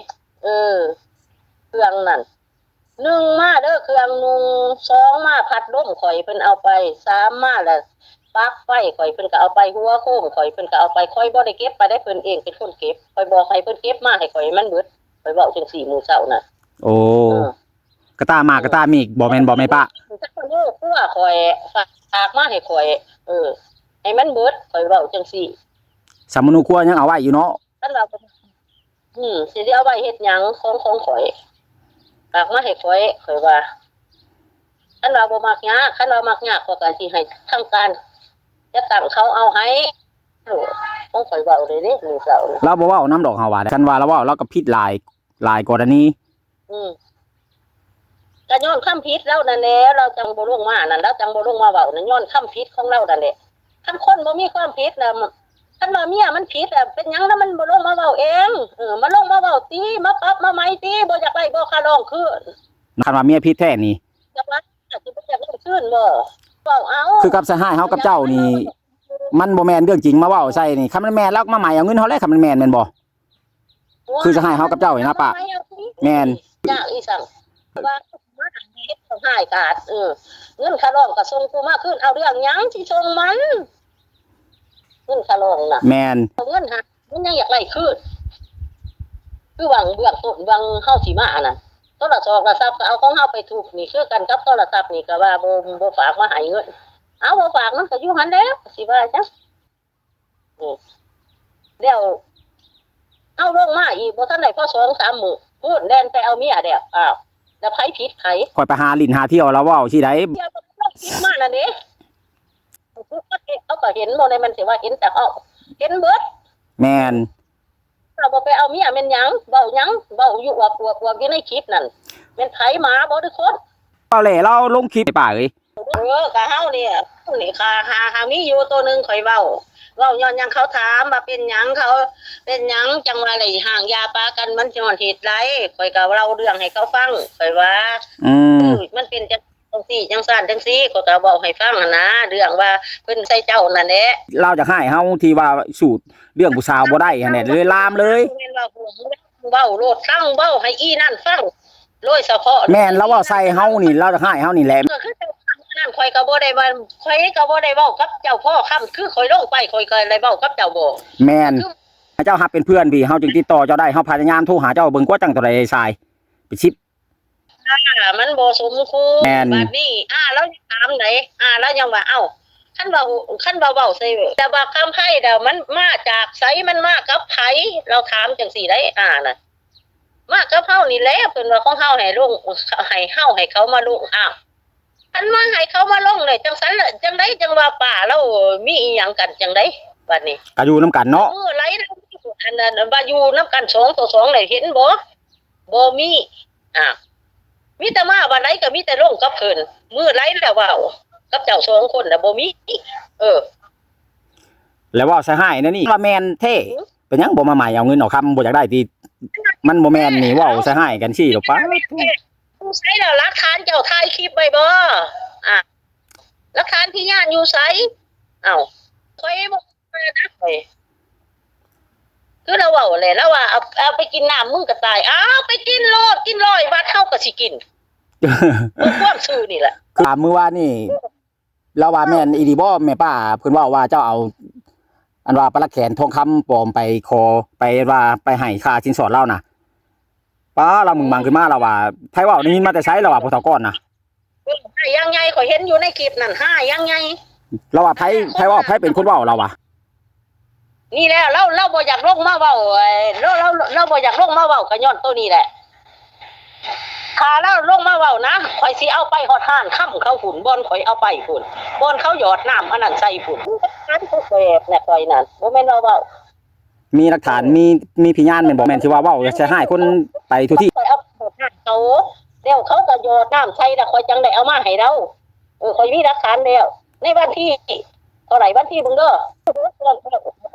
ເອີ ເຄື່ອງນັ້ນ ໜຶ່ງມາເດີເຄື່ອງນຸ່ງ ສອງມາພັດລົມຂ້ອຍເພິ່ນເອົາໄປ ສາມມາລະ ປລັກໄຟຂ້ອຍເພິ່ນກໍເອົາໄປ ຫົວໂຄມຂ້ອຍເພິ່ນກໍເອົາໄປ ຂ້ອຍບໍ່ໄດ້ເກັບໄປໄດ້ ເພິ່ນເອງເປັນຄົນເກັບ ຂ້ອຍບອກໃຫ້ເພິ່ນເກັບມາໃຫ້ຂ້ອຍໃຫ້ມັນເບິດ ຂ້ອຍເວົ້າຈັ່ງຊີ້ມື້ເຊົ້ານະ ໂອ້ ເອີ ກະຕ່າໝາກກະຕ່າມີກ ບໍ່ແມ່ນບໍ່ແມ່ປ້າ ໂອ້ ຄົວຂ້ອຍຝາກ ຝາກມາໃຫ້ຂ້ອຍ ເອີ ໃຫ້ມັນເບິດ ຂ້ອຍເວົ້າຈັ່ງຊີ້ ສຳມະນູຄົວຍັງເອົາໄວ້ຢູ່ເນາະ ຄັນວ່າ ອືມ ຊິ ຊິເອົາໄວ້ເຮັດຫຍັງ ຂອງ ຂອງຂ້ອຍ ຝາກມາໃຫ້ຂ້ອຍ ຂ້ອຍວ່າ ຄັນວ່າບໍ່ມັກຍາກ ຄັນວ່າມັກຍາກ ຂ້ອຍກໍຊິໃຫ້ທາງການຈັດຕັ້ງເຂົາເອົາໃຫ້ ໂອ້ ຂອງຂ້ອຍເວົ້າເດ້ ມື້ເຊົ້າ ລາວບໍ່ເວົ້ານຳດອກ ເຮົາວ່າ ຄັນວ່າລາວເວົ້າ ລາວກໍຜິດຫຼາຍ ຫຼາຍກໍລະນີ ອືມ ກໍຍ້ອນຄວາມຜິດລາວນັ້ນແຫຼະ ລາວຈັ່ງບໍ່ລົງມານັ້ນ ລາວຈັ່ງບໍ່ລົງມາເວົ້ານັ້ນ ຍ້ອນຄວາມຜິດຂອງລາວນັ້ນແຫຼະ ຄັນຄົນບໍ່ມີຄວາມຜິດນະ ຄັນວ່າເມຍມັນຜິດນະ ເປັນຫຍັງນະ ມັນບໍ່ລົງມາເວົ້າເອງ ເອີ ມາລົງມາເວົ້າຕິ ມາປັບມາໃໝຕິ ບໍ່ຢາກໄດ້ບໍ່ຄ່າຮ້ອງຄືນ ຄັນວ່າເມຍຜິດແທ້ນີ້ ຈັກວ່າຊິບໍ່ຢາກຮ້ອງຄືນບໍ່ ເວົ້າເອົາ ຄືກັບໃສ່ຮ້າຍເຮົາກັບເຈົ້ານີ້ ມັນບໍ່ແມ່ນເລື່ອງຈິງມາເວົ້າໃສ່ນີ້ ຄັນມັນແມ່ນລາວກໍມາໃໝເອົາເງິນເຮົາແຫຼະ ຄັນມັນແມ່ນ ແມ່ນບໍ່? ຄືຈະໃຫ້ເຮົາກັບເຈົ້ານີ້ນະປ້າ. ແມ່ນ. ຢາກອີ່ສັງ ວ່າມາເຮັດເຮັດໃຫ້ກາດ ເອີ ເງິນຄ່າຮ້ອງກໍສົ່ງກູມາຄືນ ເອົາເລື່ອງຫຍັງຊິສົ່ງມັນ ເງິນຄ່າຮ້ອງນະ. ແມ່ນ. ເອົາເງິນຫາ ມັນຍັງຢາກໄດ້ຄືນ ຄືຫວ່າງເບື້ອງຕົ້ນ ຫວ່າງເຮົາຊິມາອັນນັ້ນ ໂທລະສອບ ໂທລະສັບກໍເອົາຂອງເຮົາໄປທຸບ ນີ້ຄືກັນກັບໂທລະສັບນີ້ ກໍວ່າບໍ່ ບໍ່ຝາກມາໃຫ້ເງິນ ເອົາ ບໍ່ຝາກມັນກໍຢູ່ຫັ້ນແຫຼະ ຊິວ່າຫຍັງ. ອືມ ແລ້ວເຮົາລົງມາອີກ ບໍ່ທັນໄດ້ພໍສອງສາມມື້ ພຸ້ນແລ່ນໄປເອົາເມຍແລ້ວ. ອ້າວ ແລ້ວໃຜຜິດໃຜ? ຂ້ອຍໄປຫາຫຼິ້ນຫາທ່ຽວ ລາວເວົ້າຊີ້ໃດ໋. ເມຍກໍລົງຄລິບມານັ້ນເດ້ ເຂົາກໍເຫັນ ບໍ່ໄດ້ແມ່ນຊິວ່າເຫັນແຕ່ເຮົາ ເຫັນເບິດ. ແມ່ນ. ເຮົາບໍ່ໄປເອົາເມຍແມ່ນຫຍັງ? ເວົ້າຫຍັງ? ເວົ້າຢູ່ອວບໆ ຢູ່ໃນຄລິບນັ້ນ ແມ່ນໃຜ? ໝາບໍ່ ຫຼືຄົນ? ເວົ້າແຫຼະ ລາວລົງຄລິບ ປ້າເອີຍ. ເອີ ກະເຮົານີ້ ນີ້ ຂ້ອຍຫາ ຫາມີຢູ່ໂຕໜຶ່ງ ຂ້ອຍເວົ້າ ເວົ້າຍ້ອນຫຍັງ ເຂົາຖາມວ່າເປັນຫຍັງ ເຂົາເປັນຫຍັງ ຈັ່ງວ່າໄດ້ຮ້າງຢາປາກັນ ມັນຍ້ອນເຫດໃດ? ຂ້ອຍກໍເລົ່າເລື່ອງໃຫ້ເຂົາຟັງ ຂ້ອຍວ່າ ອືມ ເອີ ມັນເປັນຈັ່ງ ຈັ່ງຊີ້ຈັ່ງຊັ້ນຈັ່ງຊີ້ ຂ້ອຍກໍເວົ້າໃຫ້ຟັງຫັ້ນນະ ເລື່ອງວ່າເພິ່ນໃສ່ເຈົ້ານັ້ນແຫຼະ. ລາວຈະຮ້າຍເຮົາທີ່ວ່າສູ້ເລື່ອງຜູ້ສາວບໍ່ໄດ້ຫັ້ນແຫຼະ ເລີຍລາມເລີຍ. ແມ່ນວ່າເວົ້າໂລດ ຟັງເວົ້າໃຫ້ອີ່ນັ້ນຟັງໂດຍສະເພາະ. ແມ່ນ ລາວເວົ້າໃສ່ເຮົານີ້ ລາວຈະຮ້າຍເຮົານີ້ແຫຼະ. ເອີ ຄືເຈົ້ານັ້ນ ຂ້ອຍກໍບໍ່ໄດ້ວ່າ ຂ້ອຍກໍບໍ່ໄດ້ເວົ້າກັບເຈົ້າພໍຄ່ຳ ຄືຂ້ອຍລົງໄປ ຂ້ອຍກໍໄດ້ເວົ້າກັບເຈົ້າບໍ່? ແມ່ນ. ເຈົ້າຮັບເປັນເພື່ອນພີ້ ເຮົາຈຶ່ງຕິດຕໍ່ເຈົ້າໄດ້ ເຮົາພະຍາຍາມໂທຫາເຈົ້າເບິ່ງກວ່າ ຈັ່ງເທົ່າໃດສາຍ ເປັນສິບ ອ່າ ມັນບໍ່ສົມຄວນ. ແມ່ນ. ບາດນີ້ ອ່າ ລາວຍັງຖາມໃດ ອ່າ ລາວຍັງວ່າ ເອົ້າ ຄັນວ່າ ຄັນວ່າເວົ້າໃສ່ ແຕ່ວ່າຄຳໄພດາ ມັນມາຈາກໃສ ມັນມາກັບໃຜ? ລາວຖາມຈັ່ງຊີ້ໄດ໋ ອ່າ ນະ ມາກັບເຮົານີ້ແຫຼະ ເພິ່ນວ່າຂອງເຮົາໃຫ້ລົງ ໃຫ້ເຮົາ ໃຫ້ເຂົາມາລົງ. ອ້າວ ຄັນວ່າໃຫ້ເຂົາມາລົງແລ້ວ ຈັ່ງຊັ້ນລະ ຈັ່ງໃດຈັ່ງວ່າປ້າລາວມີອີ່ຫຍັງກັນຈັ່ງໃດ? ບາດນີ້ ກໍຢູ່ນຳກັນເນາະ ເອີ ໄຫຼ ອັນນັ້ນວ່າຢູ່ນຳກັນສອງຕໍ່ສອງ ແລ້ວເຫັນບໍ່? ບໍ່ມີ. ອ້າວ ມີແຕ່ມາວັນໃດກໍມີແຕ່ລົງກັບເພິ່ນ ມື້ໃດລະເວົ້າກັບເຈົ້າສອງຄົນນະ ບໍ່ມີ. ເອີ ແລ້ວເວົ້າໃສ່ຮ້າຍແນວນີ້ລະແມ່ນແທ້. ເປັນຫຍັງບໍ່ມາໃໝ່ເອົາເງິນເອົາຄຳ ບໍ່ຢາກໄດ້ຕິ? ມັນບໍ່ແມ່ນນີ້ ເວົ້າໃສ່ຮ້າຍກັນຊີ້ດອກ ປາດໂທ້. ຢູ່ໃສລະຫຼັກຖານ ເຈົ້າຖ່າຍຄລິບໄວ້ບໍ່? ອ່າ ຫຼັກຖານພະຍານຢູ່ໃສ? ເອົ້າ ຂ້ອຍບໍ່ມານະ ຂ້ອຍ ຄືລາວເວົ້າແຫຼະ ລາວວ່າເອົາ ເອົາໄປກິນນ້ຳ ມຶງກໍຕາຍ. ເອົາໄປກິນໂລດ ກິນຮ້ອຍວັດ ເຮົາກໍຊິກິນ ເພາະຄວາມຊື່ນີ້ແຫຼະ. ຄືມື້ວານນີ້ ລາວວ່າແມ່ນອີ່ຫຼີບໍ່ແມ່ປ້າ ເພິ່ນເວົ້າວ່າເຈົ້າເອົາ ອັນວ່າປະຫຼັກແຂນທອງຄຳປອມໄປຂໍ ໄປວ່າໄປໃຫ້ຄ່າສິນສອດລາວນະ? ປ້າ ລາວມຶງມັງຂຶ້ນມາ ລາວວ່າ ໃຜເວົ້າ ໄດ້ຍິນມາແຕ່ໃສ? ລາວວ່າຜູ້ເຖົ້າກ່ອນນະ. ເອີ ຮ້າຍຢ່າງໃຫຍ່ ຂ້ອຍເຫັນຢູ່ໃນຄລິບນັ້ນ ຮ້າຍຢ່າງໃຫຍ່. ລາວວ່າ ໃຜ ໃຜເວົ້າ ໃຜເປັນຄົນເວົ້າ? ລາວວ່າ ນີ້ແຫຼະ ລາວ ລາວບໍ່ຢາກລົງມາເວົ້າ ເອີ ລາວ ລາວ ລາວບໍ່ຢາກລົງມາເວົ້າ ກໍຍ້ອນໂຕນີ້ແຫຼະ. ຖ້າລາວລົງມາເວົ້ານະ ຂ້ອຍຊິເອົາໄປຮອດຮ້ານຄຳເຂົາພຸ້ນ ບ່ອນຂ້ອຍເອົາໄປພຸ້ນ ບ່ອນເຂົາຫຍອດນ້ຳອັນນັ້ນໃສ່ພຸ້ນ. ມັນຄືແບບນະ ຂ້ອຍນັ້ນ ບໍ່ແມ່ນວ່າເວົ້າ ມີຫຼັກຖານ ມີ ມີພະຍານແມ່ນບໍ່? ແມ່ນຊິວ່າເວົ້າໃສ່ຮ້າຍຄົນໄປທົ່ວທີ່. ຂ້ອຍເອົາໄປຮອດຮ້ານເຂົາ ແລ້ວເຂົາກໍຫຍອດນ້ຳໃສ່ ແລ້ວຂ້ອຍຈັ່ງໄດ້ເອົາມາໃຫ້ລາວ. ເອີ ຂ້ອຍມີຫຼັກຖານແລ້ວ ໃນວັນທີເທົ່າໃດ ວັນທີເບິ່ງເດີ ເ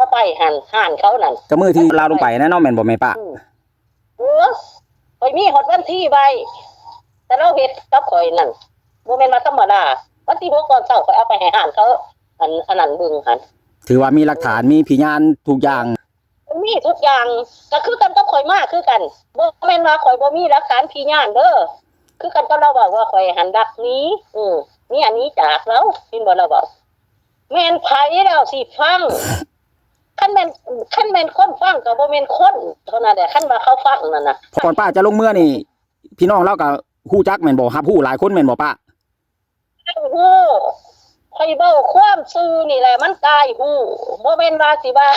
ອົາໄປຫັ້ນ ຮ້ານເຂົານັ້ນ ກໍມື້ທີ່ລາວລົງໄປນະເນາະ ແມ່ນບໍ່ແມ່ປ້າ? ອືມ ເອີ ຂ້ອຍມີຮອດວັນທີໄວ້ ແຕ່ລາວເຮັດກັບຂ້ອຍນັ້ນ ບໍ່ແມ່ນວ່າທຳມະດາ. ວັນທີຫົກຕອນເຊົ້າ ຂ້ອຍເອົາໄປໃຫ້ຮ້ານເຂົາ ອັນ ອັນນັ້ນເບິ່ງຫັ້ນ ຖືວ່າມີຫຼັກຖານ ມີພະຍານທຸກຢ່າງ. ມີທຸກຢ່າງ ກໍຄືກັນກັບຂ້ອຍມາຄືກັນ ບໍ່ແມ່ນວ່າຂ້ອຍບໍ່ມີຫຼັກຖານພະຍານເດີ ຄືກັນກັບລາວເວົ້າວ່າຂ້ອຍຫັ້ນລັກໜີ ເອີ ເມຍໜີຈາກລາວ ເຫັນບໍ່ລາວເວົ້າ. ແມ່ນໃຜລາວຊິຟັງ? ຄັນແມ່ນ ຄັນແມ່ນຄົນຟັງກໍບໍ່ແມ່ນຄົນເທົ່ານັ້ນແຫຼະ ຄັນວ່າເຂົາຟັງນັ້ນນະ. ກ່ອນປ້າຈະລົງເມືອນີ້ ພີ່ນ້ອງລາວກໍຮູ້ຈັກແມ່ນບໍ່? ຮັບຮູ້ຫຼາຍຄົນແມ່ນບໍ່ປ້າ? ຮູ້ ຂ້ອຍເວົ້າຄວາມຊື່ນີ້ແຫຼະ ມັນຕາຍຮູ້ ບໍ່ແມ່ນວ່າຊິວ່າ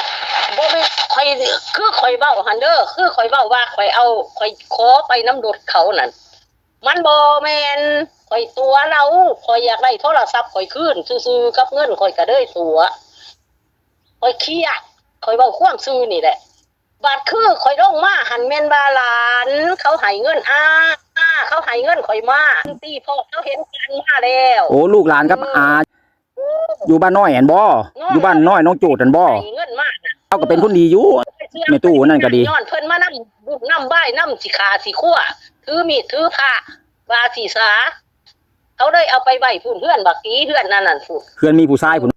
ບໍ່ແມ່ນ ຂ້ອຍ ຄືຂ້ອຍເວົ້າຫັ້ນເດີ ຄືຂ້ອຍເວົ້າວ່າຂ້ອຍເອົາ ຂ້ອຍຂໍໄປນຳລົດເຂົານັ້ນ ມັນບໍ່ແມ່ນ ຂ້ອຍຕົວະລາວ ຂ້ອຍຢາກໄດ້ໂທລະສັບຂ້ອຍຄືນຊື່ໆ ກັບເງິນຂ້ອຍກໍເລີຍຕົວະ ຂ້ອຍຄຽດ ຂ້ອຍເວົ້າຄວາມຊື່ນີ້ແຫຼະ. ບາດຄືຂ້ອຍລົງມາຫັ້ນແມ່ນວ່າຫຼານເຂົາໃຫ້ເງິນ ອາ ເຂົາໃຫ້ເງິນຂ້ອຍມາ ທີ່ພໍ່ເຂົາເຫັນການມາແລ້ວ. ໂອ້ ລູກຫຼານກັບ ອືມ ອາ ຢູ່ບ້ານນ້ອຍຫັ້ນບໍ່? ຢູ່ບ້ານນ້ອຍໜອງໂຈດຫັ້ນບໍ່? ໃຫ້ເງິນມາ ເຂົາກໍເປັນຄົນດີຢູ່ ແມ່ຕູ້ນັ້ນກໍດີ ຍ້ອນເພິ່ນມານຳບຸນນຳບາຍ ນຳຊິຂ້າຊິຄົວ ຖືມີດຖືພະວ່າຊິສາ ເຂົາເລີຍເອົາໄປໄວ້ພຸ້ນ ເຮືອນບັກຕີ ເຮືອນອັນນັ້ນພຸ້ນ ເຮືອນມີຜູ້ຊາຍພຸ້ນ.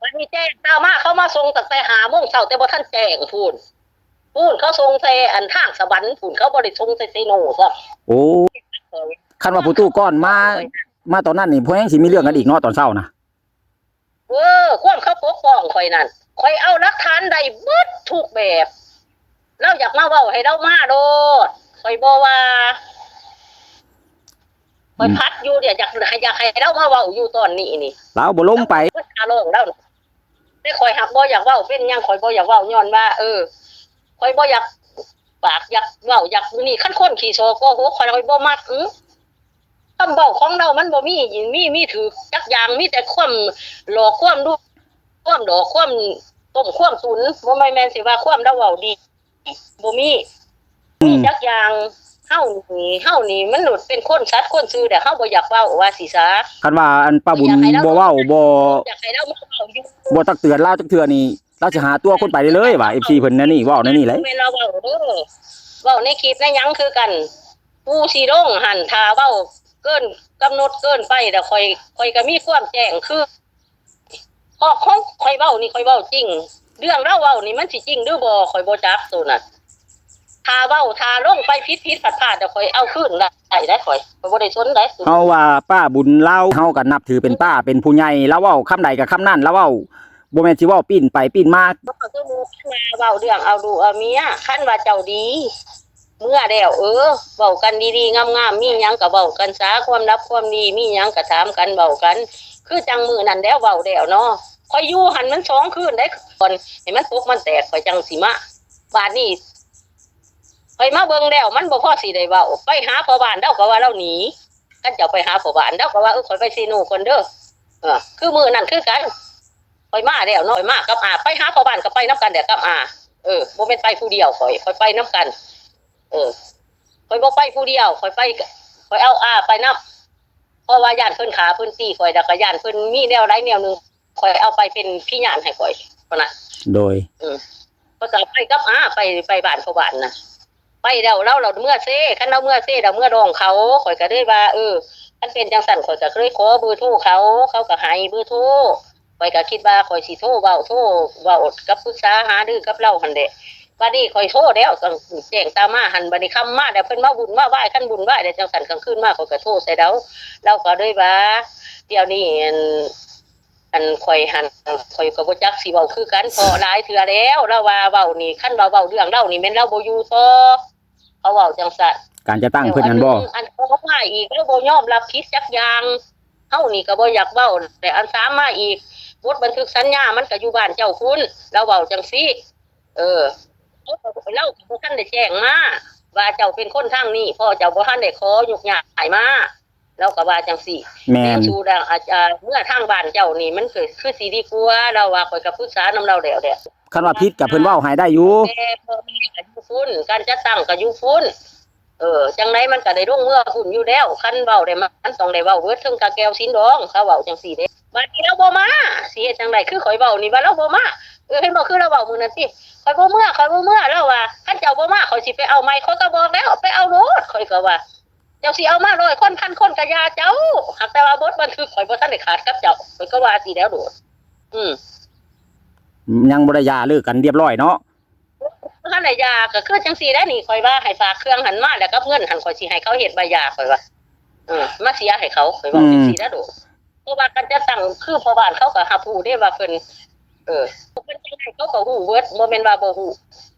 ບັດນີ້ແຈ້ງຂ່າວມາ ເຂົາມາສົ່ງຕັ້ງແຕ່ຫ້າໂມງເຊົ້າ ແຕ່ບໍ່ທັນແຈ້ງພຸ້ນ ພຸ້ນ ເຂົາສົ່ງໃສ່ອັນທາງສະຫວັນພຸ້ນ ເຂົາບໍ່ໄດ້ສົ່ງໃສ່ເຊໂນຊ້ຳ. ໂອ້ ຄັນວ່າຜູ້ຕູ້ກ່ອນມາ ມາຕອນນັ້ນນີ້ ພວກແຮ່ງຊິມີເລື່ອງກັນອີກເນາະ ຕອນເຊົ້ານະ. ເອີ ຄວາມເຂົາປົກປ້ອງຂ້ອຍນັ້ນ ຂ້ອຍເອົາຫຼັກຖານໄດ້ເບິດທຸກແບບ. ລາວຢາກມາເວົ້າໃຫ້ລາວມາໂລດ ຂ້ອຍບໍ່ວ່າ. ຂ້ອຍ ອືມ ພັດຢູ່ເດ ຢາກ ຢາກໃຫ້ລາວມາເວົ້າຢູ່ຕອນນີ້ນີ້ ລາວບໍ່ລົງໄປ ເພິ່ນຫາຮ້ອງລາວ. ແຕ່ຂ້ອຍຫາກບໍ່ຢາກເວົ້າ ເປັນຫຍັງຂ້ອຍບໍ່ຢາກເວົ້າ ຍ້ອນວ່າ ເອີ ຂ້ອຍບໍ່ຢາກ ປາກຢາກເວົ້າ ຢາກນີ້ ຄັນຄົນຂີ້ສໍ້ໂກຫົກ ຂ້ອຍ ຂ້ອຍບໍ່ມັກ. ຄຳເວົ້າຂອງລາວມັນບໍ່ມີ ມີ ມີຖືກຈັກຢ່າງ ມີແຕ່ຄວາມຫຼອກ ຄວາມລວງ ຄວາມຫຼອກ ຄວາມຕົ້ມ ຄວາມຕຸນ ບໍ່ແມ່ນ ແມ່ນຊິວ່າຄວາມລາວເວົ້າດີ ບໍ່ມີ ອືມ ມີຈັກຢ່າງ. ເຮົານີ້ ເຮົານີ້ມັນເປັນຄົນສັດຄົນຊື່ແຫຼະ ເຮົາບໍ່ຢາກເວົ້າວ່າຊີ້ຊະ. ຄັນວ່າອັນປ້າບຸນບໍ່ເວົ້າ ບໍ່ ຢາກໃຫ້ລາວມາເວົ້າຢູ່ ບໍ່ຕັກເຕືອນລາວຈັກເທື່ອນີ້ ລາວຊິຫາຕົວຄົນໄປໄດ້ເລີຍວ່າ ເອັຟຊີ ເພິ່ນແນວນີ້ ເວົ້າແນວນີ້ແຫຼະ. ບໍ່ແມ່ນລາວເວົ້າເດີ ເວົ້າໃນຄລິບໃນຫຍັງຄືກັນ ຜູ້ຊິລົງຫັ້ນ ຖ້າເວົ້າເກີນກຳນົດເກີນໄປ ແລ້ວຂ້ອຍ ຂ້ອຍກໍມີຄວາມແຈ້ງຄື ເພາະຂອງຂ້ອຍເວົ້ານີ້ຂ້ອຍເວົ້າຈິງ ເລື່ອງລາວເວົ້ານີ້ມັນຊິຈິງຫຼືບໍ່ ຂ້ອຍບໍ່ຈັກໂຕນັ້ນ. ຖ້າເວົ້າ ຖ້າລົງໄປຜິດໆພາດໆ ແລ້ວຂ້ອຍເອົາຄືນໄດ້ ໄດ້ຂ້ອຍ ຂ້ອຍບໍ່ໄດ້ສົນໄດ້. ເຮົາວ່າປ້າບຸນລາວ ເຮົາກໍນັບຖືເປັນປ້າເປັນຜູ້ໃຫຍ່ ລາວເວົ້າຄຳໃດກໍຄຳນັ້ນ ລາວເວົ້າ ບໍ່ແມ່ນຊິເວົ້າປີ້ນໄປປີ້ນມາ. ເວົ້າເລື່ອງເອົາລູກເອົາເມຍ ຄັນວ່າເຈົ້າດີ ເມືອແລ້ວ ເອີ ເວົ້າກັນດີໆງາມໆ ມີຫຍັງກໍເວົ້າກັນສາ ຄວາມລັບຄວາມດີ ມີຫຍັງກໍຖາມກັນເວົ້າກັນ ຄືຈັ່ງມື້ນັ້ນແລ້ວ ເວົ້າແລ້ວເນາະ. ຂ້ອຍຢູ່ຫັ້ນມັນສອງຄືນໄດ໋ ກ່ອນໃຫ້ມັນຕົກມັນແຕກ ຂ້ອຍຈັ່ງຊິມາ. ບາດນີ້ຂ້ອຍມາເບິ່ງແລ້ວ ມັນບໍ່ພໍຊິໄດ້ເວົ້າ ໄປຫາພໍ່ບ້ານລາວກໍວ່າລາວໜີ. ຄັນເຈົ້າໄປຫາພໍ່ບ້ານລາວກໍວ່າ ເອີ ຂ້ອຍໄປເຊໂນກ່ອນເດີ. ເອີ ຄືມື້ນັ້ນຄືກັນ ຂ້ອຍມາແລ້ວເນາະ ຂ້ອຍມາກັບອາ ໄປຫາພໍ່ບ້ານກໍໄປນຳກັນແຫຼະກັບອາ. ເອີ ບໍ່ແມ່ນໄປຜູ້ດຽວຂ້ອຍ ຂ້ອຍໄປນຳກັນ. ເອີ ຂ້ອຍບໍ່ໄປຜູ້ດຽວ ຂ້ອຍໄປ ຂ້ອຍເອົາອາໄປນຳ ເພາະວ່າຢ້ານເພິ່ນຂ້າເພິ່ນຕີຂ້ອຍ ແລ້ວກໍຢ້ານເພິ່ນມີແນວໃດແນວໜຶ່ງ ຂ້ອຍເອົາໄປເປັນພະຍານໃຫ້ຂ້ອຍເທົ່ານັ້ນ. ໂດຍ ເອີ ຂ້ອຍກໍໄປກັບອາ ໄປ ໄປບ້ານພໍ່ບ້ານນະ ໄປແລ້ວ ລາວ ລາວເມືອເຊ ຄັນລາວເມືອເຊ ລາວເມືອດອງເຂົາ ຂ້ອຍກໍເລີຍວ່າ ເອີ ຄັນເປັນຈັ່ງຊັ້ນ ຂ້ອຍກໍເລີຍຂໍເບີໂທເຂົາ ເຂົາກໍໃຫ້ເບີໂທ. ຂ້ອຍກໍຄິດວ່າຂ້ອຍຊິໂທເວົ້າ ໂທເວົ້າກັບ ປຶກສາຫາລືກັບລາວຫັ້ນແຫຼະ. ບາດນີ້ຂ້ອຍໂທແລ້ວ ກໍແຈ້ງຕາມມາຫັ້ນ ບາດນີ້ຄ່ຳມາແລ້ວ ເພິ່ນມາວຸ່ນມາວາຍ ຄັນວຸ່ນວາຍແລ້ວຈັ່ງຊັ້ນ ກາງຄືນມາຂ້ອຍກໍໂທໃສ່ລາວ ລາວກໍເລີຍວ່າ ດຽວນີ້ ອັນ ອັນຂ້ອຍຫັ້ນ ຂ້ອຍກໍບໍ່ຈັກຊິເວົ້າຄືກັນ ເພາະຫຼາຍເທື່ອແລ້ວ ລາວວ່າເວົ້ານີ້ ຄັນວ່າເວົ້າເລື່ອງລາວນີ້ແມ່ນລາວບໍ່ຢູ່ຕໍ່ ເຂົາເວົ້າຈັ່ງຊັ້ນ. ການຈັດຕັ້ງເພິ່ນຫັ້ນບໍ່? ອັນຂອງມາອີກ ລາວບໍ່ຍອມຮັບຜິດຈັກຢ່າງ ເຮົານີ້ກໍບໍ່ຢາກເວົ້າ. ແຕ່ອັນສາມມາອີກ ບົດບັນທຶກສັນຍາມັນກໍຢູ່ບ້ານເຈົ້າພຸ້ນ ລາວເວົ້າຈັ່ງຊີ້. ເອີ ລາວກໍບໍ່ທັນໄດ້ແຈ້ງມາວ່າເຈົ້າເປັນຄົນທາງນີ້ ເພາະເຈົ້າບໍ່ທັນໄດ້ຂໍຍົກຍ້າຍມາ. ລາວກໍວ່າຈັ່ງຊີ້. ແມ່ນ. ແລ້ວສູ່ດາ ອາ ເມືອທາງບ້ານເຈົ້ານີ້ ມັນຄື ຄືຊິດີກວ່າ. ລາວວ່າ ຂ້ອຍກໍປຶກສານຳລາວແລ້ວແຫຼະ. ຄັນວ່າຜິດກໍເພິ່ນເວົ້າໃຫ້ໄດ້ຢູ່. ແຕ່ພໍ່ແມ່ກໍຢູ່ພຸ້ນ ການຈັດຕັ້ງກໍຢູ່ພຸ້ນ. ເອີ ຈັ່ງໃດມັນກໍໄດ້ລົງເມືອພຸ້ນຢູ່ແລ້ວ. ຄັນເວົ້າໄດ້ ມັນຕ້ອງໄດ້ເວົ້າເບິດ ເຖິງກາແກ້ວສິນດອງ ເຂົາເວົ້າຈັ່ງຊີ້ເດ້. ບາດນີ້ລາວບໍ່ມາ ຊິເຮັດຈັ່ງໃດ? ຄືຂ້ອຍເວົ້ານີ້ວ່າລາວບໍ່ມາ. ເອີ ເຫັນບໍ່? ຄືລາວເວົ້າມື້ນັ້ນຕິ ຂ້ອຍບໍ່ເມືອ ຂ້ອຍບໍ່ເມືອ. ລາວວ່າ ຄັນເຈົ້າບໍ່ມາ ຂ້ອຍຊິໄປເອົາໃໝ່. ຂ້ອຍກໍບອກແລ້ວ ໄປເອົາໂລດ ຂ້ອຍກໍວ່າ ເຈົ້າຊິເອົາມາຮ້ອຍຄົນ ພັນຄົນກໍຢ່າເຈົ້າ ຫາກແຕ່ວ່າບົດບັນທຶກຂ້ອຍບໍ່ທັນໄດ້ຂາດກັບເຈົ້າ ຂ້ອຍກໍວ່າຊີ້ແລ້ວໂລດ. ອືມ ຍັງບໍ່ໄດ້ຢ່າເລີກກັນລຽບລ້ອຍເນາະ? ບໍ່ທັນໄດ້ຢ່າ ກໍຄືຈັ່ງຊີ້ແຫຼະນີ້ ຂ້ອຍວ່າໃຫ້ຝາກເຄື່ອງຫັ້ນມາ ແລ້ວກັບເງິນຫັ້ນ ຂ້ອຍຊິໃຫ້ເຂົາເຮັດໃບຢ່າ ຂ້ອຍວ່າ ເອີ ມາເສຍໃຫ້ເຂົາ ຂ້ອຍເວົ້າ ອືມ ຈັ່ງຊີ້ແຫຼະໂລດ. ເພາະວ່າການຈັດຕັ້ງ ຄືພໍ່ບ້ານເຂົາກໍຮັບຮູ້ເດ້ວ່າເພິ່ນ ເອີ ເພິ່ນຈັ່ງໃດເຂົາກໍຮູ້ເບິດ ບໍ່ແມ່ນວ່າບໍ່ຮູ້.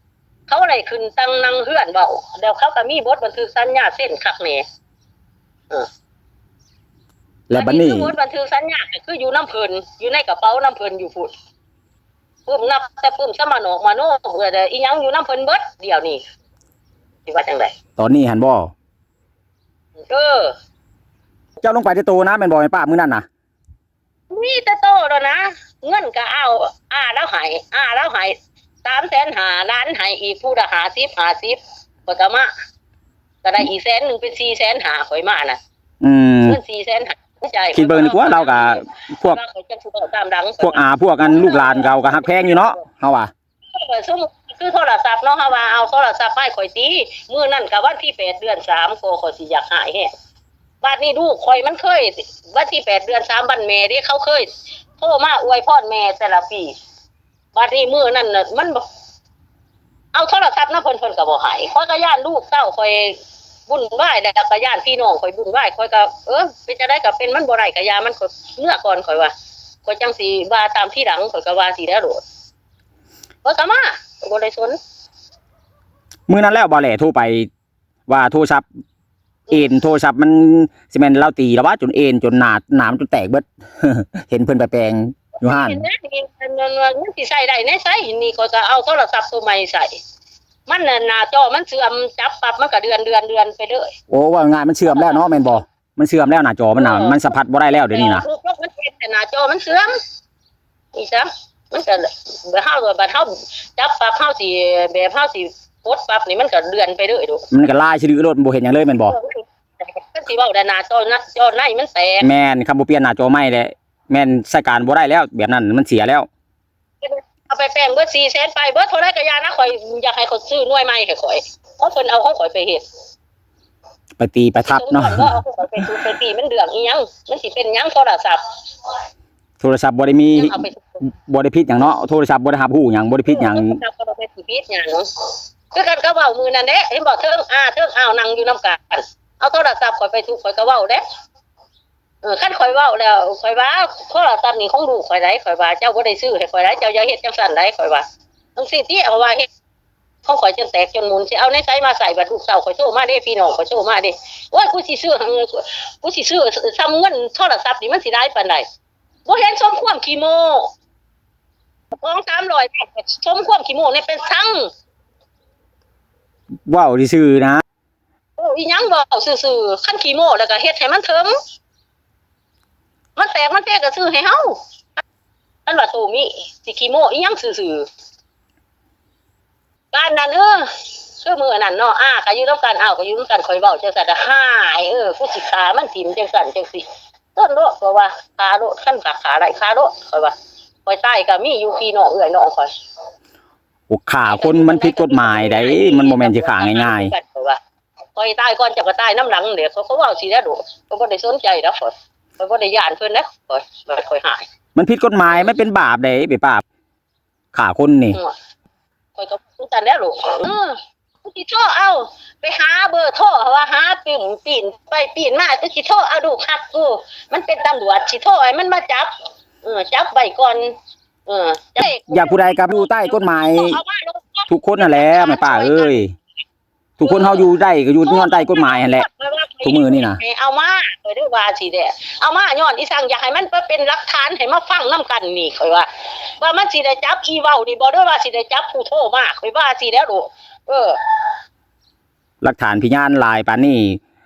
ເຂົາໄດ້ຂຶ້ນຕັ້ງນັ່ງເຮືອນເວົ້າ ແລ້ວເຂົາກໍມີບົດບັນທຶກສັນຍາເຊັນຄັກແນ່. ເອີ ແລ້ວບັດນີ້ ບັດນີ້ຄືບົດບັນທຶກສັນຍາກໍຄືຢູ່ນຳເພິ່ນ ຢູ່ໃນກະເປົານຳເພິ່ນຢູ່ພຸ້ນ. ປຶ້ມ ນັບແຕ່ປຶ້ມສະມະນອກມະໂນ ເອີ ອີ່ຫຍັງຢູ່ນຳເພິ່ນເບິດດຽວນີ້. ຊິວ່າຈັ່ງໃດ? ຕອນນີ້ຫັ້ນບໍ່? ເອີ ເຈົ້າລົງໄປແຕ່ໂຕນະ ແມ່ນບໍ່ແມ່ປ້າ ມື້ນັ້ນນະ? ມີແຕ່ໂຕແລ້ວນະ ເງິນກໍເອົາ ອາລາວໃຫ້ ອາລາວໃຫ້ສາມແສນຫ້າ ຫຼານໃຫ້ອີກຜູ້ລະຫ້າສິບ ຫ້າສິບ ຂ້ອຍກໍມາ ກໍໄດ້ອີກແສນໜຶ່ງ ເປັນສີ່ແສນຫ້າ ຂ້ອຍມານະ. ອືມ ເງິນສີ່ແສນຫ້າ ຈ່າຍ ຄິດເບິ່ງດີກວ່າ ລາວກໍພວກ ວ່າຂ້ອຍຈັກຊິເວົ້າຕາມຫຼັງ ພວກອາ ພວກອັນລູກຫຼານເຂົາກໍຮັກແພງຢູ່ເນາະ ເຮົາວ່າ. ເອີ ສົມມຸດຄືໂທລະສັບເນາະ ເຮົາວ່າເອົາໂທລະສັບມາໃຫ້ຂ້ອຍຕິ ມື້ນັ້ນກໍວັນທີແປດ ເດືອນສາມ ກໍຂ້ອຍຊິຢາກຫາຍແຮງ. ບາດນີ້ລູກຂ້ອຍມັນເຄີຍ ວັນທີແປດ ເດືອນສາມ ວັນແມ່ເດ້ ເຂົາເຄີຍໂທມາອວຍພອນແມ່ແຕ່ລະປີ. ບາດນີ້ມື້ນັ້ນນະ ມັນບໍ່ ເອົາໂທລະສັບນຳເພິ່ນ ເພິ່ນກໍບໍ່ໃຫ້. ຂ້ອຍກໍຢ້ານລູກເຕົ້າຂ້ອຍວຸ່ນວາຍ ແລ້ວກໍຢ້ານພີ່ນ້ອງຂ້ອຍວຸ່ນວາຍ. ຂ້ອຍກໍ ເອີ ເປັນຈັ່ງໃດກໍເປັນ ມັນບໍ່ໄດ້ກໍຢ່າ ມັນ ຂ້ອຍເມືອກ່ອນ. ຂ້ອຍວ່າ ຂ້ອຍຈັ່ງຊິວ່າຕາມທີຫຼັງ. ຂ້ອຍກໍວ່າຊີ້ແລ້ວໂລດ. ຂ້ອຍກໍມາ ຂ້ອຍບໍ່ໄດ້ສົນ. ມື້ນັ້ນແລ້ວບໍ່ແຫຼໂທໄປ ວ່າໂທລະສັບເອັນ ໂທລະສັບມັນຊິແມ່ນລາວຕີລະຫວາ ຈົນເອັນ ຈົນໜ້າ ໜ້າມັນຈົນແຕກເບິດ. ເຫັນເພິ່ນໄປແປງຢູ່ຮ້ານ ເຫັນແລ້ວນີ້ ມັນ ມັນ ມັນ ມັນຊິໃຊ້ໄດ້ແນວໃສ? ນີ້ຂ້ອຍກໍເອົາໂທລະສັບໂຕໃໝ່ໃສ່ ມັນໜ້າ ໜ້າຈໍມັນເສື່ອມ ຈັບປັບມັນກໍເດືອນ ເດືອນ ເດືອນໄປເລີຍ. ໂອ້ ເວົ້າງ່າຍໆ ມັນເສື່ອມແລ້ວເນາະ ແມ່ນບໍ່? ມັນເສື່ອມແລ້ວ ໜ້າຈໍມັນນະ ເອີ ມັນສຳຜັດບໍ່ໄດ້ແລ້ວດຽວນີ້ນະ. ແຕ່ວ່າພວກມັນເປັນ ແຕ່ໜ້າຈໍມັນເສື່ອມ. ອີ່ສັງ ມັນກໍ ແບບເຮົາ ບັດເຮົາຈັບປັບ ເຮົາຊິ ແບບເຮົາຊິກົດປັບນີ້ ມັນກໍເລື່ອນໄປເລີຍໂດດ. ມັນກໍລາຍສະດືໂລດ ມັນບໍ່ເຮັດຫຍັງເລີຍແມ່ນບໍ່? ເອີ ມັນຊິເວົ້າໄດ້ ໜ້າຈໍ ຈໍໃນມັນແຕກ. ແມ່ນ ຄັນບໍ່ປ່ຽນໜ້າຈໍໃໝ່ແຫຼະ ແມ່ນໃຊ້ການບໍ່ໄດ້ແລ້ວ ແບບນັ້ນມັນເສຍແລ້ວ. ເອົາໄປແປງເບິດສີ່ແສນປາຍ ເບິດເທົ່າໃດກໍຢ່ານະ ຂ້ອຍຢາກໃຫ້ເຂົາຊື້ໜ່ວຍໃໝ່ໃຫ້ຂ້ອຍ ເພາະເພິ່ນເອົາຂອງຂ້ອຍໄປເຮັດ ໄປຕີໄປທັບເນາະ. ເອົາຂອງຂ້ອຍໄປ ໄປຕີມັນເລື່ອງອີ່ຫຍັງ? ມັນຊິເປັນຫຍັງໂທລະສັບ? ໂທລະສັບບໍ່ໄດ້ມີ ຍັງເອົາໄປ ບໍ່ໄດ້ຜິດຫຍັງເນາະ ໂທລະສັບບໍ່ໄດ້ຮັບຮູ້ຫຍັງ ບໍ່ໄດ້ຜິດຫຍັງ. ໂທລະສັບກໍບໍ່ໄດ້ຜິດຫຍັງ ຄືກັນກັບເວົ້າມື້ນັ້ນເດ້ ເຫັນບໍ່ ເທິງອາເທິງອາວນັ່ງຢູ່ນຳກັນ ເອົາໂທລະສັບຂ້ອຍໄປທຸບ ຂ້ອຍກໍເວົ້າເດ້. ເອີ ຄັນຂ້ອຍເວົ້າແລ້ວ ຂ້ອຍວ່າ ໂທລະສັບນີ້ຂອງລູກຂ້ອຍໃດ ຂ້ອຍວ່າ ເຈົ້າບໍ່ໄດ້ຊື້ໃຫ້ຂ້ອຍໃດ ເຈົ້າຢ່າເຮັດຈັ່ງຊັ້ນໃດ ຂ້ອຍວ່າ ຈັ່ງຊີ້ຕິ ເອົາວ່າເຮັດ ຂອງຂ້ອຍຈົນແຕກຈົນໝຸ່ນ ຊິເອົາໃນໃສມາໃຊ້ ບັດລູກເຕົ້າຂ້ອຍໂທມາເດ້ ພີ່ນ້ອງຂ້ອຍໂທມາເດ້ ໂອ້ຍ ກູຊິຊື້ ກູຊິຊື້ ສ່ຳເງິນໂທລະສັບນີ້ມັນຊິຫຼາຍປານໃດ ບໍ່ເຫັນສົມຄວາມຂີ້ໂມ້ ສອງສາມຮ້ອຍບາດ ສົມຄວາມຂີ້ໂມ້ແດ່ ເປັນສັງ ເວົ້າຊື່ໆນະ. ໂອ້ ອີ່ຫຍັງ ເວົ້າຊື່ໆ ຄັນຂີ້ໂມ້ແລ້ວກໍເຮັດໃຫ້ມັນເຖິງ ມັນແຕກມັນເພກໍຊື້ໃຫ້ເຮົາ ຄັນວ່າໂຕມີ ຊິຂີ້ໂມ້ອີ່ຫຍັງຊື່ໆ. ປານນັ້ນ ເອີ ຄືມື້ນັ້ນເນາະ ອາກໍຢູ່ນຳກັນ ອາວກໍຢູ່ນຳກັນ ຂ້ອຍເວົ້າຈັ່ງຊັ້ນ ຮ້າຍ ເອີ ກູຊິຂ້າມັນຖິ້ມຈັ່ງຊັ້ນຈັ່ງຊີ້ ຕົ້ນໂລດ ເພາະວ່າຂ້າໂລດ ຄັນຂ້າຂ້າໄດ້ຂ້າໂລດ ຂ້ອຍວ່າ ຂ້ອຍຕາຍກໍມີຢູ່ ພີ່ນ້ອງເອື້ອຍນ້ອງຂ້ອຍ. ໂອ້ ຂ້າຄົນມັນຜິດກົດໝາຍໃດ໋ ມັນບໍ່ແມ່ນຊິຂ້າງ່າຍໆ. ຂ້ອຍຕາຍກ່ອນເຈົ້າກໍຕາຍນຳຫຼັງເດ້ ຂ້ອຍກໍເວົ້າຊີ້ແຫຼະໂລດ ຂ້ອຍບໍ່ໄດ້ສົນໃຈດອກ ຂ້ອຍ ຂ້ອຍບໍ່ໄດ້ຢ້ານເພິ່ນເດ້ ຂ້ອຍ ຂ້ອຍຮ້າຍ ມັນຜິດກົດໝາຍ ມັນເປັນບາບເດ້ ເປັນບາບຂ້າຄົນນີ້. ຂ້ອຍກໍຄືກັນແຫຼະລູກ ເອີ ກູຊິໂທເອົາ ໄປຫາເບີໂທ ວ່າຫາປີ້ນ ປີ້ນໄປປີ້ນມາ ກູຊິໂທເອົາລູກຮັກກູ ມັນເປັນຕຳຫຼວດ ຊິໂທໃຫ້ມັນມາຈັບ ເອີ ຈັບໄວ້ກ່ອນ ເອີ ຈັບ ຢາກຜູ້ໃດກໍຢູ່ໃຕ້ກົດໝາຍ ເອົາມາໂລດ ທຸກຄົນນັ້ນແຫຼະ ແມ່ປ້າເອີຍ ທຸກຄົນເຮົາຢູ່ໄດ້ກໍຢູ່ຍ້ອນໃຕ້ກົດໝາຍຫັ້ນແຫຼະ ທຸກມື້ນີ້ນະ ໃຫ້ເອົາມາ ຂ້ອຍເລີຍວ່າຊີ້ແຫຼະ ເອົາມາຍ້ອນອີ່ສັງ ຢາກໃຫ້ມັນໄປເປັນຫຼັກຖານ ໃຫ້ມາຟັງນຳກັນນີ້ ຂ້ອຍວ່າ ວ່າມັນຊິໄດ້ຈັບອີເວົ້ານີ້ບໍ່ ຫຼືວ່າຊິໄດ້ຈັບຜູ້ໂທມາ ຂ້ອຍວ່າຊີ້ແຫຼະໂລດ ເອີ ຫຼັກຖານພະຍານຫຼາຍປານນີ້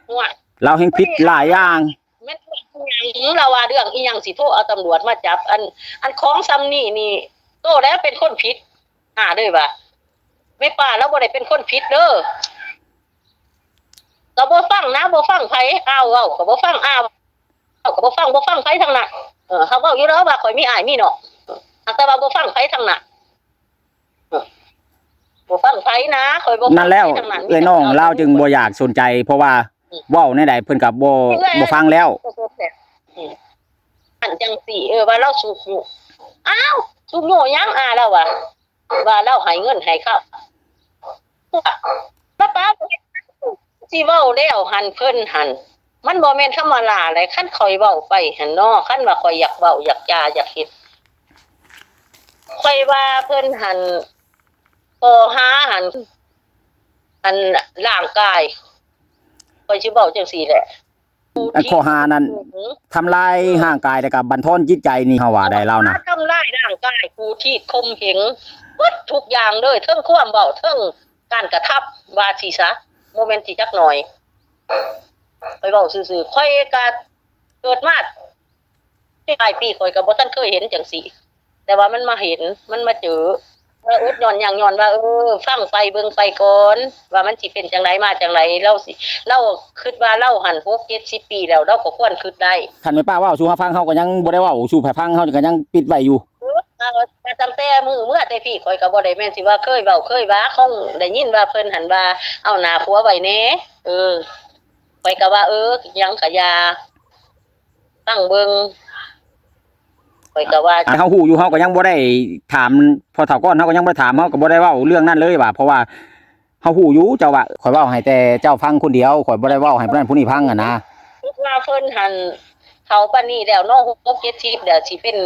ໂອ້ຍ ລາວແຮ່ງຜິດຫຼາຍຢ່າງ ແມ່ນເລື່ອງອີ່ຫຍັງ ລາວວ່າເລື່ອງອີ່ຫຍັງ ຊິໂທເອົາຕຳຫຼວດມາຈັບ ອັນ ອັນຂອງສ່ຳນີ້ນີ້ ໂຕແລ້ວເປັນຄົນຜິດ ຫາເລີຍວ່າ ແມ່ປ້າລາວບໍ່ໄດ້ເປັນຄົນຜິດເດີ ກໍບໍ່ຟັງນະ ບໍ່ຟັງໃຜ ອາວເວົ້າກໍບໍ່ຟັງ ອາວເວົ້າກໍບໍ່ຟັງ ບໍ່ຟັງໃຜທັງນັ້ນ ເອີ ເຮົາເວົ້າຢູ່ແລ້ວວ່າຂ້ອຍມີອ້າຍມີນ້ອງ ຫາກແຕ່ວ່າບໍ່ຟັງໃຜທັງນັ້ນ ເອີ ບໍ່ຟັງໃຜນະ ຂ້ອຍບໍ່ຟັງໃຜທັງນັ້ນ ນັ້ນແລ້ວ ເອື້ອຍນ້ອງລາວຈຶ່ງບໍ່ຢາກສົນໃຈ ເພາະວ່າ ອືມ ເວົ້າແນວໃດເພິ່ນກໍບໍ່ ເອື້ອຍ ບໍ່ຟັງແລ້ວ ອືມ ອັນຈັ່ງຊີ້ ເອີ ວ່າລາວສູບຢູ່ ອ້າວ ສູບຢູ່ຫຍັງ ອາ ລາວວ່າ ວ່າລາວໃຫ້ເງິນໃຫ້ຄຳ ປ້າ ປ້າ ຊິເວົ້າແລ້ວຫັ້ນ ເພິ່ນຫັ້ນ ມັນບໍ່ແມ່ນທຳມະດາໃດ໋ ຄັນຂ້ອຍເວົ້າໄປຫັ້ນເນາະ ຄັນວ່າຂ້ອຍຢາກເວົ້າ ຢາກຈາ ຢາກເຮັດ ຂ້ອຍວ່າເພິ່ນຫັ້ນ ຂໍ້ຫາຫັ້ນ ອັນ ຮ່າງກາຍ ຂ້ອຍຊິເວົ້າຈັ່ງຊີ້ແຫຼະ ອັນຂໍ້ຫານັ້ນ ທຳລາຍຮ່າງກາຍ ແລ້ວກໍບັນທອນຈິດໃຈນີ້ ເຮົາວ່າໄດ້ລາວນະ ທຳລາຍຮ່າງກາຍ ຂູດຮີດຂົ່ມເຫງ ເບິດທຸກຢ່າງເລີຍ ເທິງຄວາມເວົ້າ ເທິງການກະທຳ ວ່າຊີ້ຊະ ບໍ່ແມ່ນຊິຈັກໜ້ອຍ ຂ້ອຍເວົ້າຊື່ໆ ຂ້ອຍກະເກີດມາ ຫຼາຍປີຂ້ອຍກໍບໍ່ທັນເຄີຍເຫັນຈັ່ງຊີ້ ແຕ່ວ່າມັນມາເຫັນ ມັນມາເຈີ ວ່າອົດຍ້ອນຫຍັງ ຍ້ອນວ່າ ເອີ ຟັງໄປເບິ່ງໄປກ່ອນ ວ່າມັນຊິເປັນຈັ່ງໃດມາຈັ່ງໃດ ລາວຊິ ລາວຄິດວ່າລາວຫັ້ນຫົກເຈັດສິບປີແລ້ວ ລາວກໍຄວນຄິດໄດ້ ຄັນແມ່ນປ້າເວົ້າສູ່ເຮົາຟັງ ເຮົາກໍຍັງບໍ່ໄດ້ເວົ້າສູ່ໃຜຟັງ ເຮົາກໍຍັງປິດໄວ້ຢູ່ ເອີ ຕັ້ງແຕ່ມື້ເມືອແຕ່ພີ້ ຂ້ອຍກໍບໍ່ໄດ້ແມ່ນຊິວ່າເຄີຍເວົ້າເຄີຍວ່າ ຂອງໄດ້ຍິນວ່າເພິ່ນຫັ້ນວ່າ ເອົາໜ້າຜົວໄວ້ແດ່ ເອີ ຂ້ອຍກໍວ່າ ເອີ ຫຍັງກໍຢ່າ ຟັງເບິ່ງ ຂ້ອຍກໍວ່າ ເຮົາຮູ້ຢູ່ ເຮົາກໍຍັງບໍ່ໄດ້ຖາມພໍ່ເຖົ້າກ່ອນ ເຮົາກໍຍັງບໍ່ໄດ້ຖາມ ເຮົາກໍບໍ່ໄດ້ເວົ້າເລື່ອງນັ້ນເລີຍວ່າ ເພາະວ່າເຮົາຮູ້ຢູ່ ເຈົ້າວ່າ ຂ້ອຍເວົ້າໃຫ້ແຕ່ເຈົ້າຟັງຄົນດຽວ ຂ້ອຍບໍ່ໄດ້ເວົ້າໃຫ້ຜູ້ນັ້ນຜູ້ນີ້ຟັງຫັ້ນນະ. ຄິດວ່າເພິ່ນຫັ້ນເຖົ້າປານນີ້ແລ້ວເນາະ ຫົກສິບ ເຈັດສິບ ແລ້ວຊິເປັນ